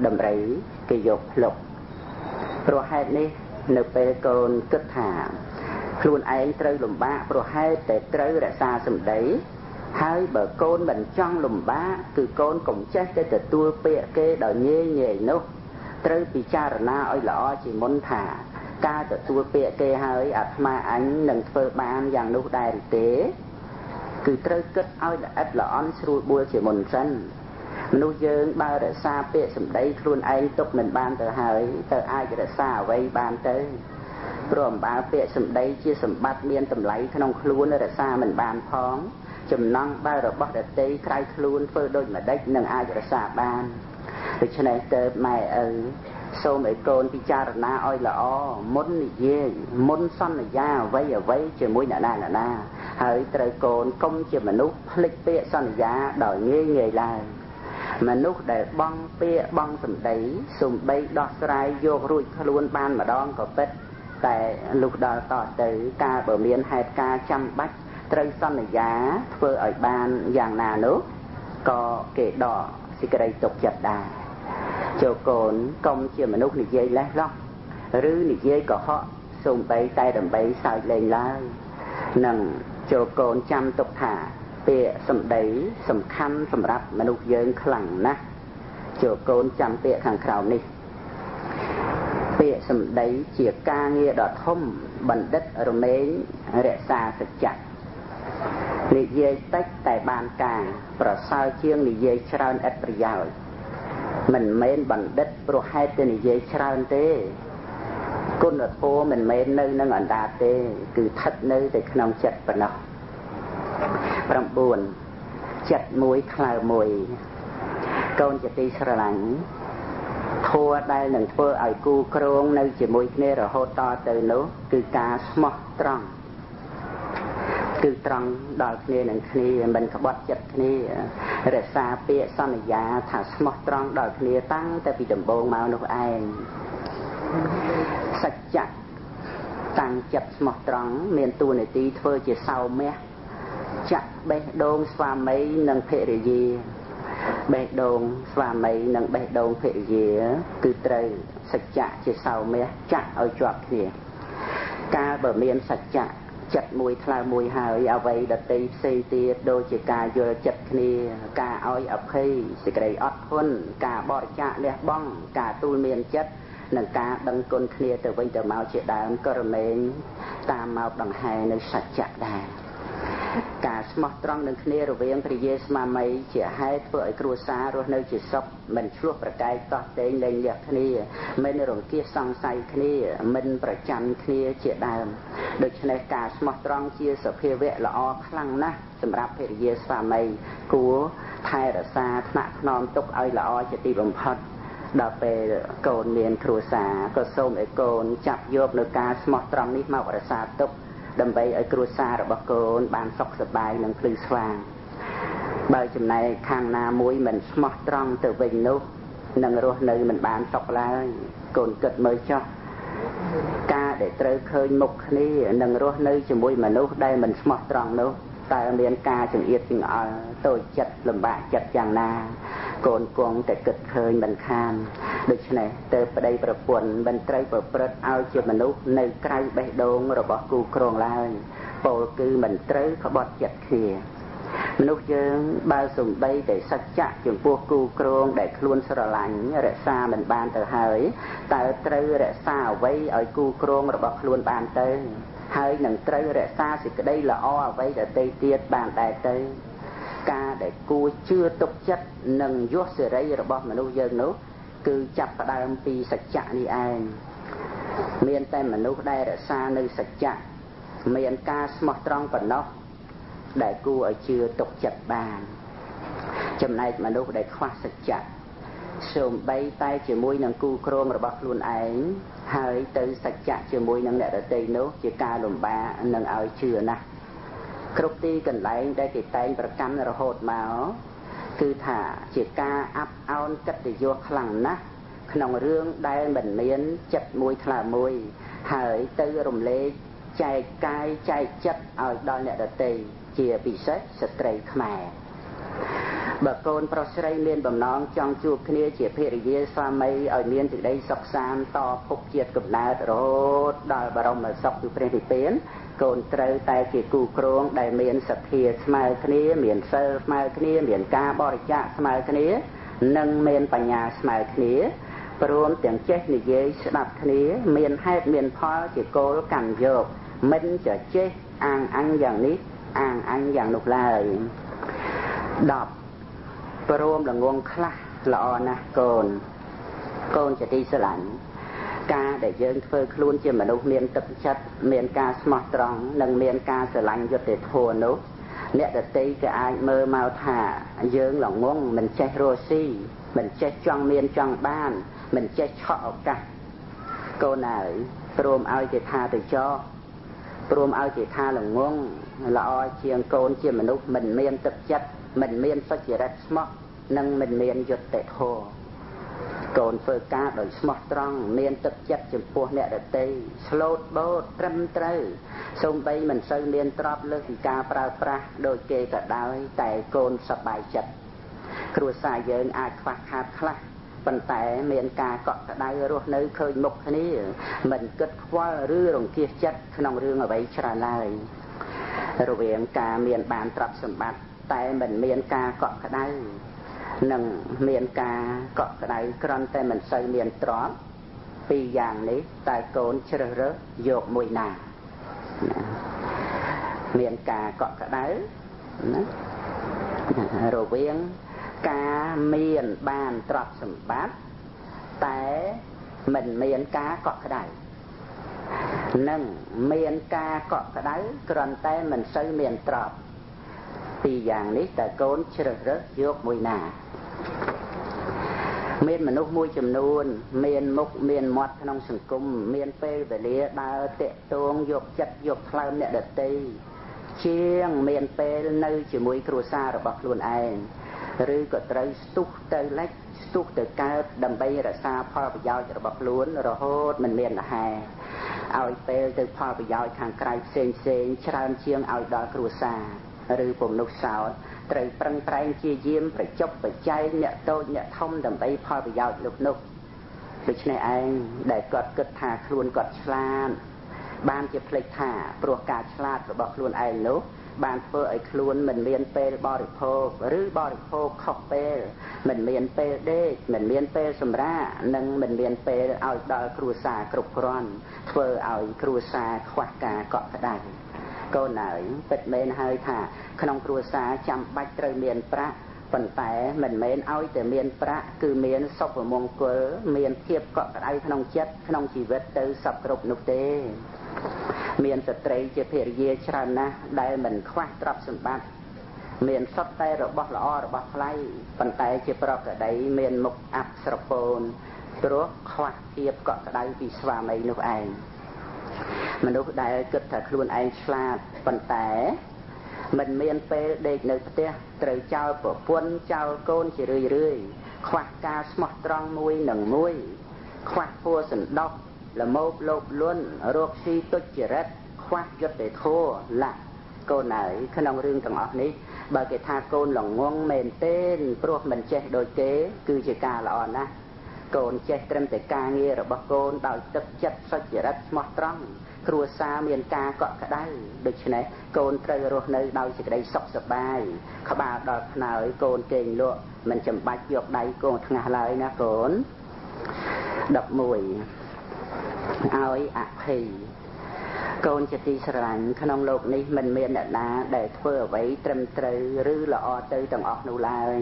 ដំរីគេយកភ្លុកព្រោះហេតុនេះនៅពេលកូនគិតថាខ្លួនឯងត្រូវលំបាកព្រោះហេតុតែត្រូវរក្សាសម្ដីហើយបើកូនមិនចង់លំបាកគឺកូនកុំចេះតែទទួលពាក្យគេដោយងាយងាយនោះត្រូវពិចារណាឲ្យល្អជាមុនថាការទទួលពាក្យគេហើយអាត្មាអញនឹងធ្វើបានយ៉ាងនោះដែរឬទេគឺត្រូវគិតឲ្យល្អិតល្អន់ស្រួលបួលជាមុនសិនមនុស្សយើងបើរក្សាពាក្យសម្ដីខ្លួនឯងទុកមិនបានទៅហើយទៅអាចរក្សាអ្វីបានទៅព្រោះអំបើពាក្យសម្ដីជាសម្បត្តិមានតម្លៃក្នុងខ្លួនរក្សាមិនបានផងចំណង់បើរបស់ដទៃក្រៅខ្លួនធ្វើដូចម្ដេចនឹងអាចរក្សាបានដូច្នេះទៅម៉ែឪសូមឲ្យកូនពិចារណាឲ្យល្អមុននិយាយមុនសន្យាអ្វីអ្វីជាមួយអ្នកណាអ្នកណាហើយត្រូវកូនកុំជាមនុស្សភ្លេចពាក្យសន្យាដោយងាយងាយឡើយមនុស្សដែលបង់ពាក្យបង់សម្ដីសំបីដោះស្រាយយករួចខ្លួនបានម្ដងក៏ពិតតែលុះដល់តទៅកាលបើមានហេតុការណ៍ចាំបាច់ត្រូវសន្យាធ្វើឲ្យបានយ៉ាងណានោះក៏គេដកសេចក្តីទុកចិត្តដែរចូលកូនកុំជាមនុស្សនិយាយលេះលោះឬនិយាយកុហកសំបីតែដើម្បីសើចលេងឡើយនឹងចូលកូនចាំទុកថាពាក្យសម្ដីសំខាន់សម្រាប់មនុស្សយើងខ្លាំងណាស់ចូលកូនចាំពាក្យខាងក្រោមនេះពាក្យសម្ដីជាការងារដ៏ធំបណ្ឌិតរមែងរក្សាសច្ចៈនិយាយតិចតែបានការប្រសើរជាងនិយាយច្រើនឥតប្រយោជន៍មិនមែនបណ្ឌិតព្រោះហេតុតែនិយាយច្រើនទេគុណធម៌មិនមែននៅនឹងអណ្ដាតទេគឺស្ថិតនៅតែក្នុងចិត្តប៉ុណ្ណោះ9ចិត្តមួយក្លើមួយកូនជាទីស្រឡាញ់ធម៌ដែលនឹងធ្វើឲ្យគូគ្រងនៅជាមួយគ្នារហូតតទៅនោះគឺការស្មោះត្រង់គឺត្រង់ដល់គ្នានឹងគ្នាមិនក្បត់ចិត្តគ្នារក្សាពាក្យសន្យាថាស្មោះត្រង់ដល់គ្នាតាំងតែពីដំបូងមកនោះឯងសច្ចៈតាំងចិត្តស្មោះត្រង់មានតួនាទីធ្វើជាសោមៈចាក់បេះដូងស្វាមីនិងភរិយាបេះដូងស្វាមីនិងបេះដូងភរិយាគឺត្រូវសច្ចៈជាសោមៈចាក់ឲ្យជាប់គ្នាកាលបើមានសច្ចៈចិត្តមួយថ្លើមមួយហើយអ្វីដទៃផ្សេងទៀតដូចជាការយល់ចិត្តគ្នាការឲ្យអភ័យសេចក្តីអត់ធន់ការបរិច្ចាគលះបង់ការទូលមានចិត្តនិងការដឹងគុណគ្នាទៅវិញទៅមកជាដើមក៏រមែងតាមមកដង្ហែនៅសច្ចៈដែរការស្មោះត្រង់នឹងគ្នារវាងព្រះយាស្មាមីជាហេតុធ្វើឲ្យគ្រួសាររស់នៅជាសុខមិនឆ្លោះប្រកែកតោះតេងលែងលះគ្នាមិនរង្គៀសសង្ស័យគ្នាមិនប្រច័ណ្ឌគ្នាជាដើមដូច្នេះការស្មោះត្រង់ជាសភាវៈល្អខ្លាំងណាស់សម្រាប់ភរិយាស្វាមីគួរថែរក្សាថ្នាក់ថ្នមទុកឲ្យល្អជាទីបំផុតដល់ពេលកូនមានគ្រួសារក៏សូមឲ្យកូនចាប់យកនៅការស្មោះត្រង់នេះមករក្សាទុក ដើម្បីឲ្យគ្រួសាររបស់កូនបានសុខសប្បាយនិងភ្លឺស្វាងបើចំណែកខាងណាមួយមិនស្មោះត្រង់ទៅវិញនោះនឹងរស់នៅមិនបានសុខឡើយកូនគិតមើលចុះការដែលត្រូវឃើញមុខគ្នានិងរស់នៅជាមួយមនុស្សដែលមិនស្មោះត្រង់នោះតើមានការចង្អៀតចង្អល់តូចចិត្តលំបាកចិត្តយ៉ាងណាកូនគង់តែគិតឃើញមិនខានដូច្នេះទៅប្តីប្រពន្ធមិនត្រូវប្រព្រឹត្តឲ្យជាមនុស្សនៅក្រៅបេះដូងរបស់គូគ្រងឡើយពោលគឺមិនត្រូវក្បត់ចិត្តគ្នាមនុស្សយើងបើសំបីតែសច្ចៈចំពោះគូគ្រងដែលខ្លួនស្រឡាញ់រក្សាមិនបានទៅហើយតើត្រូវរក្សាអ្វីឲ្យគូគ្រងរបស់ខ្លួនបានទៅហើយនឹងត្រូវរក្សាសេចក្តីល្អអ្វីដទៃទៀតបានដែរទៅការដែលគួរជឿទុកចិត្តនិងយសសេរីរបស់មនុស្សយើងនោះគឺចាប់ផ្ដើមពីសច្ចៈនេះឯងមានតែមនុស្សដែលរក្សានៅសច្ចៈមានការស្មោះត្រង់ប៉ុណ្ណោះដែលគួរឲ្យជឿទុកចិត្តបានចំណែកមនុស្សដែលខ្វះសច្ចៈសូម្បីតែជាមួយនឹងគូគ្រងរបស់ខ្លួនឯងហើយទៅសច្ចៈជាមួយនឹងអ្នកដទៃនោះជាការលំបាកនឹងឲ្យជឿណាស់គ្រប់ទីកន្លែងដែលគេតែងប្រកាន់រហូតមកគឺថាជាការអាប់អោនកិត្តិយសខ្លាំងណាស់ក្នុងរឿងដែលមិនមានចិត្តមួយថ្លើមមួយហើយទៅរំលែកចែកកាយចែកចិត្តឲ្យដល់អ្នកដទៃជាពិសេសស្ត្រីខ្មែរបើកូនប្រុសស្រីមានបំណងចង់ជួបគ្នាជាភរិយាស្វាមីឲ្យមានសេចក្តីសុខសាន្តតភពជាតិកំណើតរហូតដល់បរមសុខពីព្រះនិព្វានកូនត្រូវតែជាគូគ្រងដែលមានសទ្ធាស្មើគ្នាមានសិលស្មើគ្នាមានការបរិច្ចាគស្មើគ្នានិងមានបញ្ញាស្មើគ្នាព្រមទាំងចេះនិយាយស្ដាប់គ្នាមានហេតុមានផលជាគោលកាន់យកមិនចចេះអាងអញយ៉ាងនេះអាងអញយ៉ាងនោះឡើយ10ព្រមល្ងងខ្លះល្អណាស់កូនកូនជាទីស្រឡាញ់ការដែលយើងធ្វើខ្លួនជាមនុស្សមានទឹកចិត្តមានការស្មោះត្រង់និងមានការស្រឡាញ់យុត្តិធម៌នោះអ្នកដទៃក៏អាចមើលមកថាយើងល្ងងមិនចេះរស់ស៊ីមិនចេះចង់មានចង់បានមិនចេះឆក់ឱកាសកូនអើយព្រមឲ្យគេថាទៅចោព្រមឲ្យគេថាល្ងងល្អជាងកូនជាមនុស្សមិនមានទឹកចិត្តមិនមានសុចរិតស្មោះនិងមិនមានយុត្តិធម៌កូនធ្វើការដោយស្មោះត្រង់មានទឹកចិត្តចំពោះអ្នកដទៃស្លូតបូតត្រឹមត្រូវសូម្បីមិនសូវមានទ្រព្យលើសពីការប្រើប្រាស់ដូចគេក៏ដោយតែកូនសប្បាយចិត្តគ្រួសារយើងអាចខ្វះខាតខ្លះប៉ុន្តែមានការកក់ក្ដៅរស់នៅឃើញមុខគ្នាមិនគិតខ្វល់ឬរង្គៀសចិត្តក្នុងរឿងអ្វីច្រើនឡើយរវាងការមានបានទ្រព្យសម្បត្តិតែមិនមានការកក់ក្ដៅនិងមានការកក់ក្ដៅគ្រាន់តែមិនសូវមានទ្រព្យពីរយ៉ាងនេះតើកូនជ្រើសរើសយកមួយណាមានការកក់ក្ដៅណារវាងការមានបានទ្រព្យសម្បត្តិតែមិនមានការកក់ក្ដៅនិងមានការកក់ក្ដៅគ្រាន់តែមិនសូវមានទ្រព្យពីរយ៉ាងនេះតើកូនជ្រើសរើសយកមួយណាមានមនុស្សមួយចំនួនមានមុខមានមាត់ក្នុងសង្គមមានពេលវេលាដើរតាក់ទងយកចិត្តយកថ្លើមអ្នកដទៃជាងមានពេលនៅជាមួយគ្រួសាររបស់ខ្លួនឯងឬក៏ត្រូវស្ទុះទៅលិចស្ទុះទៅកើតដើម្បីរក្សាផលប្រយោជន៍របស់ខ្លួនរហូតមិនមានអាហារឲ្យពេលទៅផលប្រយោជន៍ខាងក្រៅផ្សេងផ្សេងច្រើនជាងឲ្យដល់គ្រួសារឬពំនុសោតត្រូវប្រឹងប្រែងជាយាមប្រជប់ប្រជែងអ្នកតូចអ្នកធំដើម្បីផលប្រយោជន៍លោកនោះដូច្នេះឯងដែលគាត់គិតថាខ្លួនគាត់ឆ្លាតបានជាភ្លេចថាព្រោះការឆ្លាតរបស់ខ្លួនឯងនោះបានធ្វើឲ្យខ្លួនមិនមានពេលបរិភោគឬបរិភោគខុសពេលមិនមានពេលដេកមិនមានពេលសម្រាកនិងមិនមានពេលឲ្យដល់គ្រួសារគ្រប់គ្រាន់ធ្វើឲ្យគ្រួសារខ្វះការកក់ក្ដៅកូនអើយពិតមែនហើយថាក្នុងគ្រួសារចាំបាច់ត្រូវមានប្រាក់ប៉ុន្តែមិនមែនឲ្យតែមានប្រាក់គឺមានសុភមង្គលមានភាពកក់ក្ដៅក្នុងចិត្តក្នុងជីវិតទៅសពគ្រប់នោះទេមានស្ត្រីជាភរិយាច្រើនណាស់ដែលមិនខ្វះទ្រព្យសម្បត្តិមានសុទ្ធតែរបស់ល្អរបស់ថ្លៃប៉ុន្តែជាប្រក្តីមានមុខអាប់ស្រពោនព្រោះខ្វះភាពកក់ក្ដៅពីស្វាមីនោះឯង មនុស្សដែលគិតថាខ្លួនឯងឆ្លាតប៉ុន្តែមិនមានពេលដេកនៅផ្ទះត្រូវចោលប្រពន្ធចោលកូនជារឿយរឿយខ្វះការស្មោះត្រង់មួយនឹងមួយខ្វះធัวសន្តោសល្មោភលោភលន់រោគស៊ីទុច្ចរិតខ្វះយុត្តិធម៌ឡាកូនហើយក្នុងរឿងទាំងអស់នេះបើគេថាកូនល្ងងមែនទេព្រោះមិនចេះដូចគេគឺជាការល្អណាស់កូនចេះត្រឹមតែការងាររបស់កូនដោយទឹកចិត្តសុចរិតស្មោះត្រង់គ្រួសារមានការកក់ក្ដៅដូច្នេះកូនត្រូវរស់នៅដោយសេចក្តីសុខសប្បាយក្បាលដល់ខ្នើយកូនគេងលក់មិនចាំបាច់យកដៃកូនថ្ងាសឡើយណាកូន11ឲ្យអភ័យកូនជាទីស្រឡាញ់ក្នុងលោកនេះមិនមានអ្នកណាដែលធ្វើអ្វីត្រឹមត្រូវឬល្អទៅទាំងអស់នោះឡើយ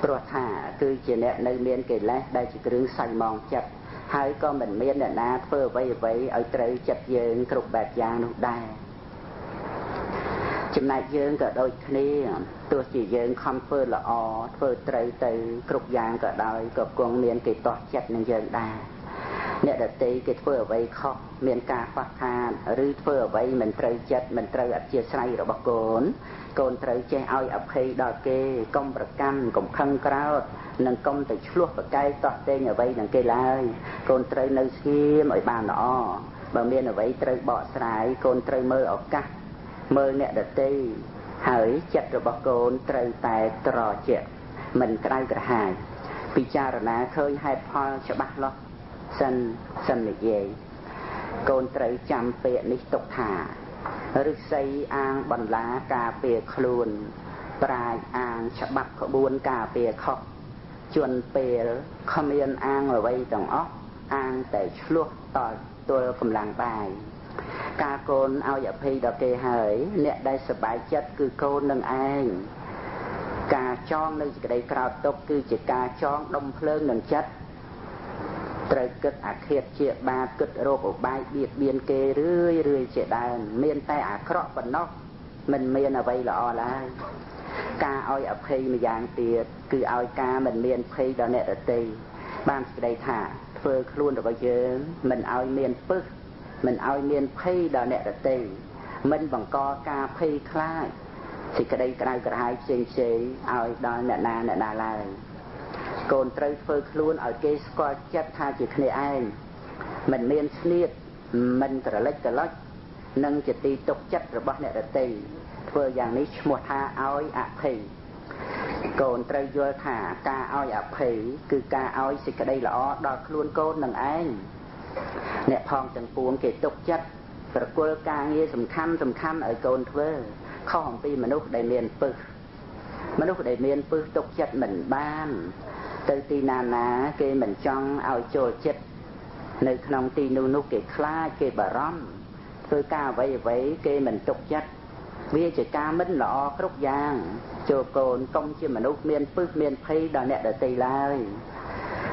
ព្រោះថាគឺជាអ្នកនៅមានកិលេសដែលជាគ្រឿងសៅមងចិត្តហើយក៏មិនមានអ្នកណាធ្វើអ្វីអ្វីឲ្យត្រូវចិត្តយើងគ្រប់បែបយ៉ាងនោះដែរចំណែកយើងក៏ដូចគ្នាទោះជាយើងខំធ្វើល្អធ្វើត្រូវទៅគ្រប់យ៉ាងក៏ដោយក៏គង់មានគេទាស់ចិត្តនឹងយើងដែរអ្នកដទៃគេធ្វើអ្វីខុសមានការខ្វះខាតឬធ្វើអ្វីមិនត្រូវចិត្តមិនត្រូវអធិស្ឋានរបស់កូនកូនត្រូវចេះឲ្យអភ័យដល់គេកុំប្រកាន់កុំខឹងក្រោធនិងកុំទៅឆ្លោះប្រកែកតោះតេងអ្វីនឹងគេឡើយកូនត្រូវនៅស្ងៀមឲ្យបានល្អបើមានអ្វីត្រូវបកស្រាយកូនត្រូវមើលឱកាសមើលអ្នកដទៃហើយចិត្តរបស់កូនត្រូវតែត្រជាក់មិនក្តៅក្រហាយពិចារណាឃើញហេតុផលច្បាស់លាស់សិននិយាយកូនត្រូវចាំពាក្យនេះទុកថាឫស្សីអាងបន្លាការពារខ្លួនប្រាជ្ញអាងច្បាប់ក្បួនការពារខុសជន់ពេលគ្មានអាងអ្វីទាំងអស់អាងតែឆ្លោះតទល់កម្លាំងបាយការកូនឲ្យអភ័យដល់គេហើយអ្នកដែលសប្បាយចិត្តគឺកូននឹងឯងការចងនៅសេចក្តីក្រោធទុកគឺជាការចងដុំភ្លើងនឹងចិត្តត្រូវគិតអាឃាតជាបាបគិតរោគឧបាយបៀតបៀនគេរឿយរឿយជាដើមមានតែអាក្រក់ប៉ុណ្ណោះមិនមានអ្វីល្អឡើយការឲ្យអភ័យម្យ៉ាងទៀតគឺឲ្យការមិនមានភ័យដល់អ្នកដទៃបានសេចក្តីថាធ្វើខ្លួនរបស់យើងមិនឲ្យមានពឹសមិនឲ្យមានភ័យដល់អ្នកដទៃមិនបង្កការភ័យខ្លាចសេចក្តីក្តៅក្រហាយផ្សេងផ្សេងឲ្យដល់អ្នកណាអ្នកណាឡើយកូនត្រូវធ្វើខ្លួនឲ្យគេស្គាល់ចិត្តថាជាគ្នាឯងមិនមានស្នៀតមិនក្រលិចក្រឡុចនិងជាទីទុកចិត្តរបស់អ្នកដទៃធ្វើយ៉ាងនេះឈ្មោះថាឲ្យអភ័យកូនត្រូវយល់ថាការឲ្យអភ័យគឺការឲ្យសេចក្តីល្អដល់ខ្លួនកូននឹងឯងអ្នកផងទាំងពួងគេទុកចិត្តប្រគល់ការងារសំខាន់សំខាន់ឲ្យកូនធ្វើខុសអំពីមនុស្សដែលមានពឹសមនុស្សដែលមានពឹសទុកចិត្តមិនបានទៅទីណាណាគេមិនចង់ឲ្យចូលចិត្តនៅក្នុងទីនោះនោះគេខ្លាចគេបារម្ភធ្វើការអ្វីអ្វីគេមិនទុកចិត្តវាជាការមិនល្អគ្រប់យ៉ាងចូលកូនកុំជាមនុស្សមានពឹសមានភ័យដល់អ្នកដទៃឡើយ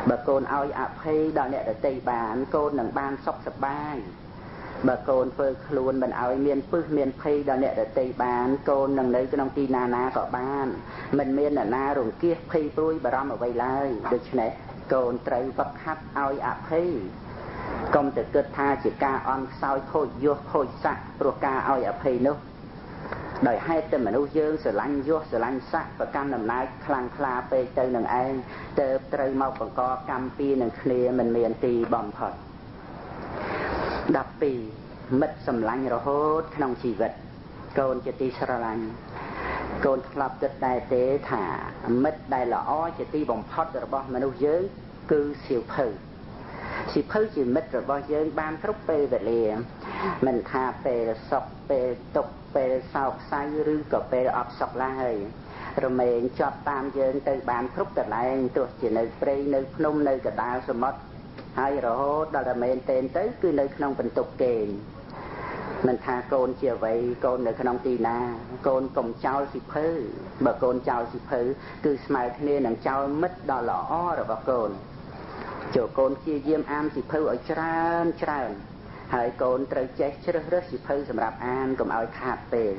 បើកូនឲ្យអភ័យដល់អ្នកដទៃបានកូននឹងបានសុខសប្បាយបើកូនធ្វើខ្លួនមិនឲ្យមានពឹសមានភ័យដល់អ្នកដទៃបានកូននឹងនៅក្នុងទីណាណាក៏បានមិនមានអ្នកណារង្គៀសភ័យព្រួយបារម្ភអ្វីឡើយដូច្នេះកូនត្រូវវឹកហាត់ឲ្យអភ័យកុំទៅគិតថាជាការអន់ខ្សោយខូចយោះខូចស័ក្តិព្រោះការឲ្យអភ័យនោះដោយហេតុតែមនុស្សយើងស្រឡាញ់យោះស្រឡាញ់ស័ក្តិប្រកាន់អំណាចខ្លាំងក្លាពេកទៅនឹងឯងទៅត្រូវមកបង្កកម្មពីនឹងគ្នាមិនមានទីបំផុត12មិត្តសម្លាញ់រហូតក្នុងជីវិតកូនជាទីស្រឡាញ់កូនធ្លាប់គិតដែរទេថាមិត្តដែលល្អជាទីបំផុតរបស់មនុស្សយើងគឺសៀវភៅសៀវភៅជាមិត្តរបស់យើងបានគ្រប់ពេលវេលាមិនថាពេលសុខពេលទុក្ខពេលសោកសៅឬក៏ពេលអត់សុខឡើយរមែងជាប់តាមយើងទៅបានគ្រប់កន្លែងទោះជានៅព្រៃនៅភ្នំនៅកណ្ដាលសមុទ្រហើយរហូតដល់រមែងតេនទៅគឺនៅក្នុងបន្ទប់គេងមិនថាកូនជាអ្វីកូននៅក្នុងទីណាកូនកុំចោលសៀវភៅបើកូនចោលសៀវភៅគឺស្មើគ្នានឹងចោលមិត្តដ៏ល្អរបស់កូនចូលកូនព្យាយាមអានសៀវភៅឲ្យច្រើនច្រើនហើយកូនត្រូវចេះជ្រើសរើសសៀវភៅសម្រាប់អានកុំឲ្យខាតពេល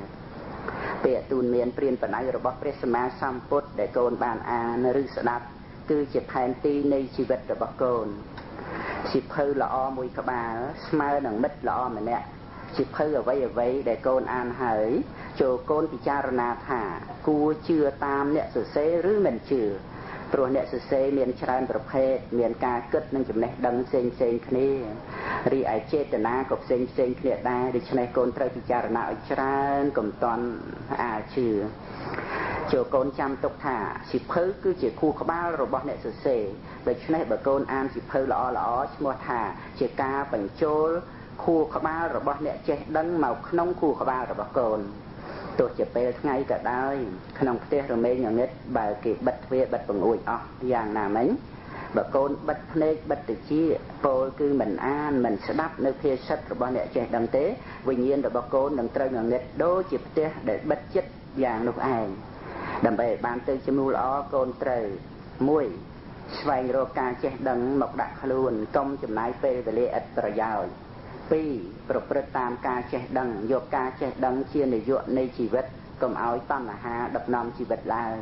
ពាក្យទូនមានព្រានបណៅរបស់ព្រះសម្មាសម្ពុទ្ធដែលកូនបានអានឬស្ដាប់គឺជាផែនទីនៃជីវិតរបស់កូនសៀវភៅល្អមួយក្បាលស្មើនឹងមិត្តល្អម្នាក់ សៀវភៅអ្វីៗដែលកូនអានហើយចូលកូនពិចារណាថាគួរជឿតាមអ្នកសរសេរឬមិនជឿព្រោះអ្នកសរសេរមានច្រើនប្រភេទមានការគិតនិងចំណេះដឹងផ្សេងផ្សេងគ្នារីឯចេតនាក៏ផ្សេងផ្សេងគ្នាដែរដូច្នេះកូនត្រូវពិចារណាឲ្យច្រើនកុំតន់អាលជឿចូលកូនចាំទុកថាសៀវភៅគឺជាខួរក្បាលរបស់អ្នកសរសេរដូច្នេះបើកូនអានសៀវភៅល្អល្អឈ្មោះថាជាការបញ្ចូលខួរក្បាលរបស់អ្នកចេះដឹងមកក្នុងខួរក្បាលរបស់កូនទោះជាពេលថ្ងៃក៏ដោយក្នុងផ្ទះរមែងងងឹតបើគេបិទទ្វារបិទបង្អួចអស់យ៉ាងណាមិញបើកូនបិទភ្នែកបិទត្រចៀកពោលគឺមិនអានមិនស្ដាប់នៅភាសិតរបស់អ្នកចេះដឹងទេវិញ្ញាណរបស់កូននឹងត្រូវងងឹតដូចជាផ្ទះដែលបិទចិត្តយ៉ាងនោះឯងដើម្បីឲ្យបានទៅជាមនុស្សល្អកូនត្រូវ1ស្វែងរកការចេះដឹងមកដាក់ខ្លួនកុំចំណាយពេលវេលាឥតប្រយោជន៍2ប្រព្រឹត្តតាមការចេះដឹងយកការចេះដឹងជានយោបាយនៃជីវិតកុំឲ្យតណ្ហាដឹកនាំជីវិតឡើយ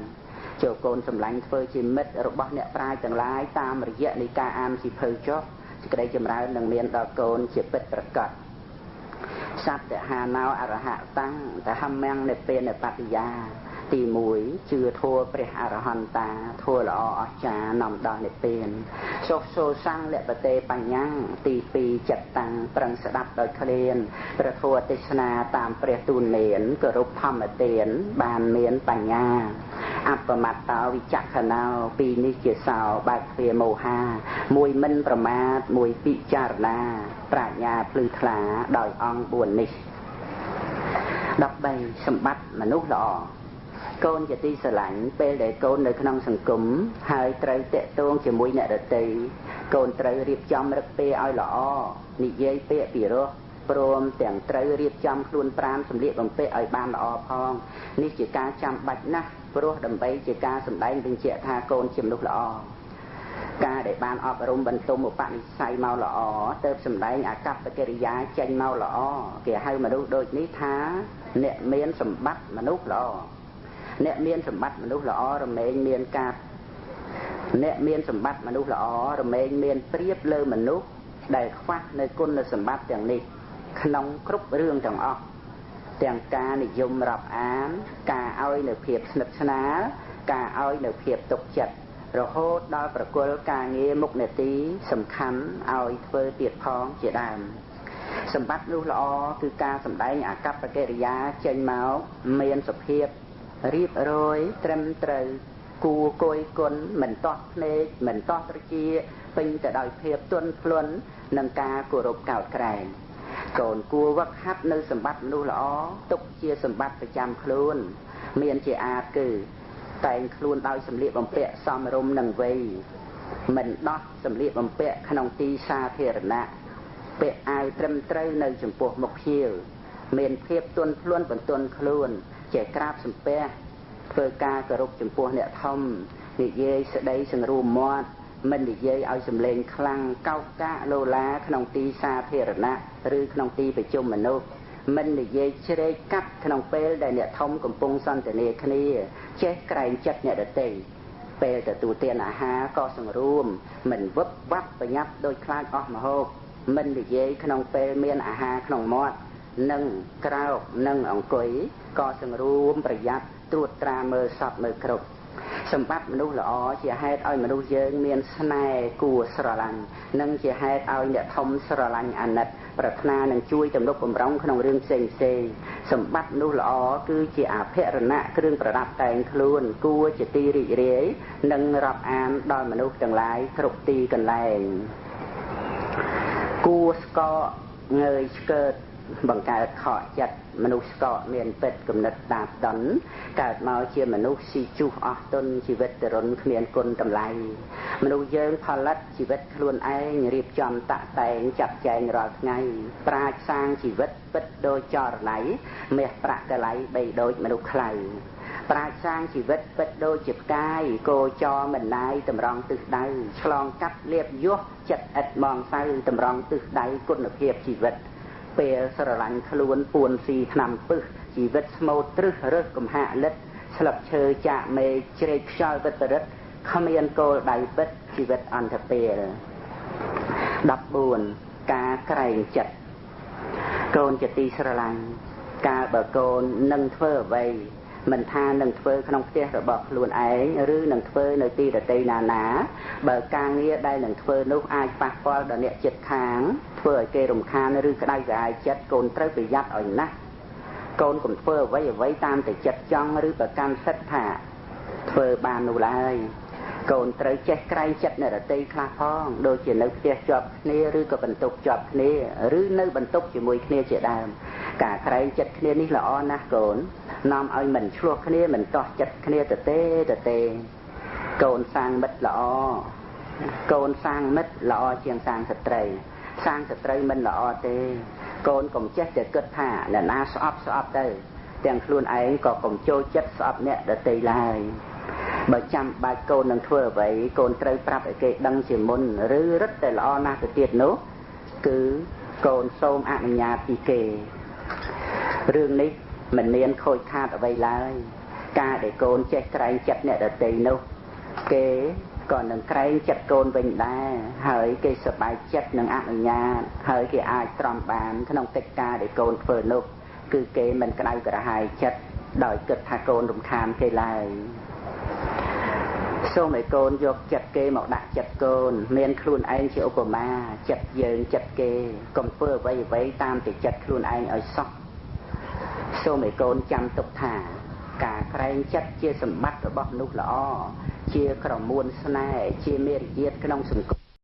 ចូលកូនសម្លាញ់ធ្វើជាមិត្តរបស់អ្នកប្រាជ្ញទាំងឡាយតាមរយៈនៃការអានសៀវភៅចុះសេចក្តីចម្រើននឹងមានដល់កូនជាពិតប្រាកដសត្វហាណោអរហតាំងតហមំនិព្វានបតិយាទី1ជឿធัวព្រះអរហន្តាធัวល្អអស្ចារ្យនាំដល់និព្វានសុសូសង្លបតេបញ្ញាទី2ចិត្តតាំងប្រឹងស្ដាប់ដោយឃ្លានព្រះធម៌ទេសនាតាមព្រះទូលមានគោរពធម្មទានបានមានបញ្ញាអបមត្តោវិចក្ខណោពីរនេះជាសោបែកទ្វាមោហាមួយមិនប្រមាទមួយពិចារណាប្រាជ្ញាភ្លឺថ្លាដោយអង្គ4នេះ13សម្បត្តិមនុស្សល្អកូនជាទីស្រឡាញ់ពេលដែលកូននៅក្នុងសង្គមហើយត្រូវតាក់ទងជាមួយអ្នកដទៃកូនត្រូវរៀបចំរឹកពេលឲ្យល្អនិយាយពាក្យពីរោះព្រមទាំងត្រូវរៀបចំខ្លួនប្រាណសម្លៀកបំពាក់ឲ្យបានល្អផងនេះជាការចាំបាច់ណាស់ព្រោះដើម្បីជាការសម្ដែងបញ្ជាក់ថាកូនជាមនុស្សល្អការដែលបានអប់រំបន្ទុំឧបនិស្ស័យមកល្អទៅសម្ដែងអាកប្បកិរិយាចេញមកល្អគេហៅមនុស្សដូចនេះថាអ្នកមានសម្បត្តិមនុស្សល្អអ្នកមានសម្បត្តិមនុស្សល្អរមែងមានការអ្នកមានសម្បត្តិមនុស្សល្អរមែងមានប្រៀបលើមនុស្សដែលខ្វះនៅគុណសម្បត្តិទាំងនេះក្នុងគ្រប់រឿងទាំងអស់ទាំងការនិយមរាប់អានការឲ្យនៅភាពស្និទ្ធស្នាលការឲ្យនៅភាពទុកចិត្តរហូតដល់ប្រគល់ការងារមុខនាទីសំខាន់ឲ្យធ្វើទៀតផងជាដើមសម្បត្តិនោះល្អគឺការសម្ដែងអាកប្បកិរិយាចេញមកមានសភាពរៀបរយត្រឹមត្រូវគួរគយគុណមិនតោះភ្នែកមិនតោះត្រចៀកពេញទៅដោយភាពទន់ភ្លន់និងការគោរពកោតក្រែងកូនគួរវឹកហាត់នៅសម្បត្តិមនុស្សល្អទុកជាសម្បត្តិប្រចាំខ្លួនមានជាអាទគឺតែងខ្លួនដោយសម្លៀកបំពាក់សមរម្យនឹងវ័យមិនដោះសម្លៀកបំពាក់ក្នុងទីសាធារណៈពាក់អាវត្រឹមត្រូវនៅចំពោះមុខភ្ញៀវមានភាពទន់ភ្លន់បន្ទន់ខ្លួនចេះក្រាបសំពះធ្វើការគោរពចំពោះអ្នកធំនិយាយស្ដីសង្រួមមាត់មិននិយាយឲ្យសំឡេងខ្លាំងកោកកាកលោឡាក្នុងទីសាធារណៈឬក្នុងទីប្រជុំមនុស្សមិននិយាយជ្រែកកាត់ក្នុងពេលដែលអ្នកធំកំពុងសន្ទនាគ្នាចេះក្រែងចិត្តអ្នកដទៃពេលទទួលទានអាហារក៏សង្រួមមិនវឹបវាប់ប្រញាប់ដោយខ្លាចអស់ម្ហូបមិននិយាយក្នុងពេលមានអាហារក្នុងមាត់និងក្រោកនិងអង្គុយក៏សង្រួមប្រយ័ត្នត្រួតត្រាមើលសពមើលគ្រប់សម្បត្តិមនុស្សល្អជាហេតុឲ្យមនុស្សយើងមានស្នេហ៍គួរស្រឡាញ់និងជាហេតុឲ្យអ្នកធំស្រឡាញ់អាណិតប្រាថ្នានឹងជួយទំនុកបំរុងក្នុងរឿងផ្សេងផ្សេងសម្បត្តិមនុស្សល្អគឺជាអភិរណៈគ្រឿងប្រដាប់តែងខ្លួនគួរជាទីរីករាយនិងរាប់អានដល់មនុស្សទាំងឡាយគ្រប់ទីកន្លែងគួរស្កកងើយឆ្កើតបង្កើតខកចិត្តមនុស្សស្កកមានពិតគំនិតដាបដន់កើតមកជាមនុស្សស៊ីជុះអស់ទុនជីវិតទរុនគ្មានគុណតម្លៃមនុស្សយើងផលិតជីវិតខ្លួនឯងរៀបចំតាក់តែងចាត់ចែងរាល់ថ្ងៃប្រាជ្ញសាងជីវិតពិតដូចចរណៃមាសប្រាក់កលៃបីដូចមនុស្សខ្លៅប្រាជ្ញសាងជីវិតពិតដូចជាផ្កាយគោចរមិនណាយតម្រង់ទិសដៅឆ្លងកាត់លៀបយោះចិត្តឥតមងសៅតម្រង់ទិសដៅគុណភាពជីវិតពេលស្រឡាញ់ខ្លួនពួនស៊ីថ្នាំពឹសជីវិតស្មូតត្រឹសរើសកំហាកលិតស្លឹកឈើចាក់មេឃជ្រែកខ្យល់វិបរិតគ្មានគោលដៅពិតជីវិតអន្តពេល14ការក្រែងចិត្ត កូនជាទីស្រឡាញ់កាលបើកូននឹងធ្វើអ្វីមិនថានឹងធ្វើក្នុងផ្ទះរបស់ខ្លួនឯងឬនឹងធ្វើនៅទីដទៃណាណាបើការងារដែលនឹងធ្វើនោះអាចប៉ះពាល់ដល់អ្នកជិតខាងធ្វើឲ្យគេរំខានឬក្តៅក្រហាយចិត្តកូនត្រូវប្រយ័ត្នឲ្យណាស់កូនកុំធ្វើអ្វីអ្វីតាមតែចិត្តចង់ឬប្រកាន់សិទ្ធថាធ្វើបាននោះឡើយកូនត្រូវចេះក្រែងចិត្តអ្នកដទៃខ្លះផងដូចជានៅផ្ទះជាប់គ្នាឬក៏បន្ទប់ជាប់គ្នាឬនៅបន្ទប់ជាមួយគ្នាជាដើមការក្រែងចិត្តគ្នានេះល្អណាស់កូននាំឲ្យមិនឆ្លោះគ្នាមិនទាស់ចិត្តគ្នាទៅទេកូនសាងមិត្តល្អកូនសាងមិត្តល្អជាងសាងសត្រូវសាងសត្រូវមិនល្អទេកូនកុំចេះតែគិតថាអ្នកណាស្អប់ស្អប់ទៅទាំងខ្លួនឯងក៏កុំចូលចិត្តស្អប់អ្នកដទៃឡើយបើចាំបាច់កូននឹងធ្វើអ្វីកូនត្រូវប្រាប់ឲ្យគេដឹងជាមុនឬរឹតតែល្អណាស់ទៅទៀតនោះគឺកូនសូមអនុញ្ញាតពីគេរឿងនេះមិនមានខូចខាតអ្វីឡើយការដែលកូនចេះក្រែងចិត្តអ្នកដទៃនោះគេក៏នឹងក្រែងចិត្តកូនវិញដែរហើយគេសប្បាយចិត្តនឹងអនុញ្ញាតហើយគេអាចទ្រាំបានក្នុងកិច្ចការដែលកូនធ្វើនោះគឺគេមិនក្តៅក្រហាយចិត្តដោយគិតថាកូនរំខានគេឡើយសូមឲ្យកូនយកចិត្តគេមកដាក់ចិត្តកូនមានខ្លួនឯងជាឧបមាចិត្តយើងចិត្តគេកុំធ្វើអ្វីអ្វីតាមតែចិត្តខ្លួនឯងឲ្យសោះសូមឲ្យកូនចាំទុកថាការក្រែងចិត្តជាសម្បត្តិរបស់មនុស្សល្អជាក្រមួនស្នេហ៍ជាមេរយាទក្នុងសង្គម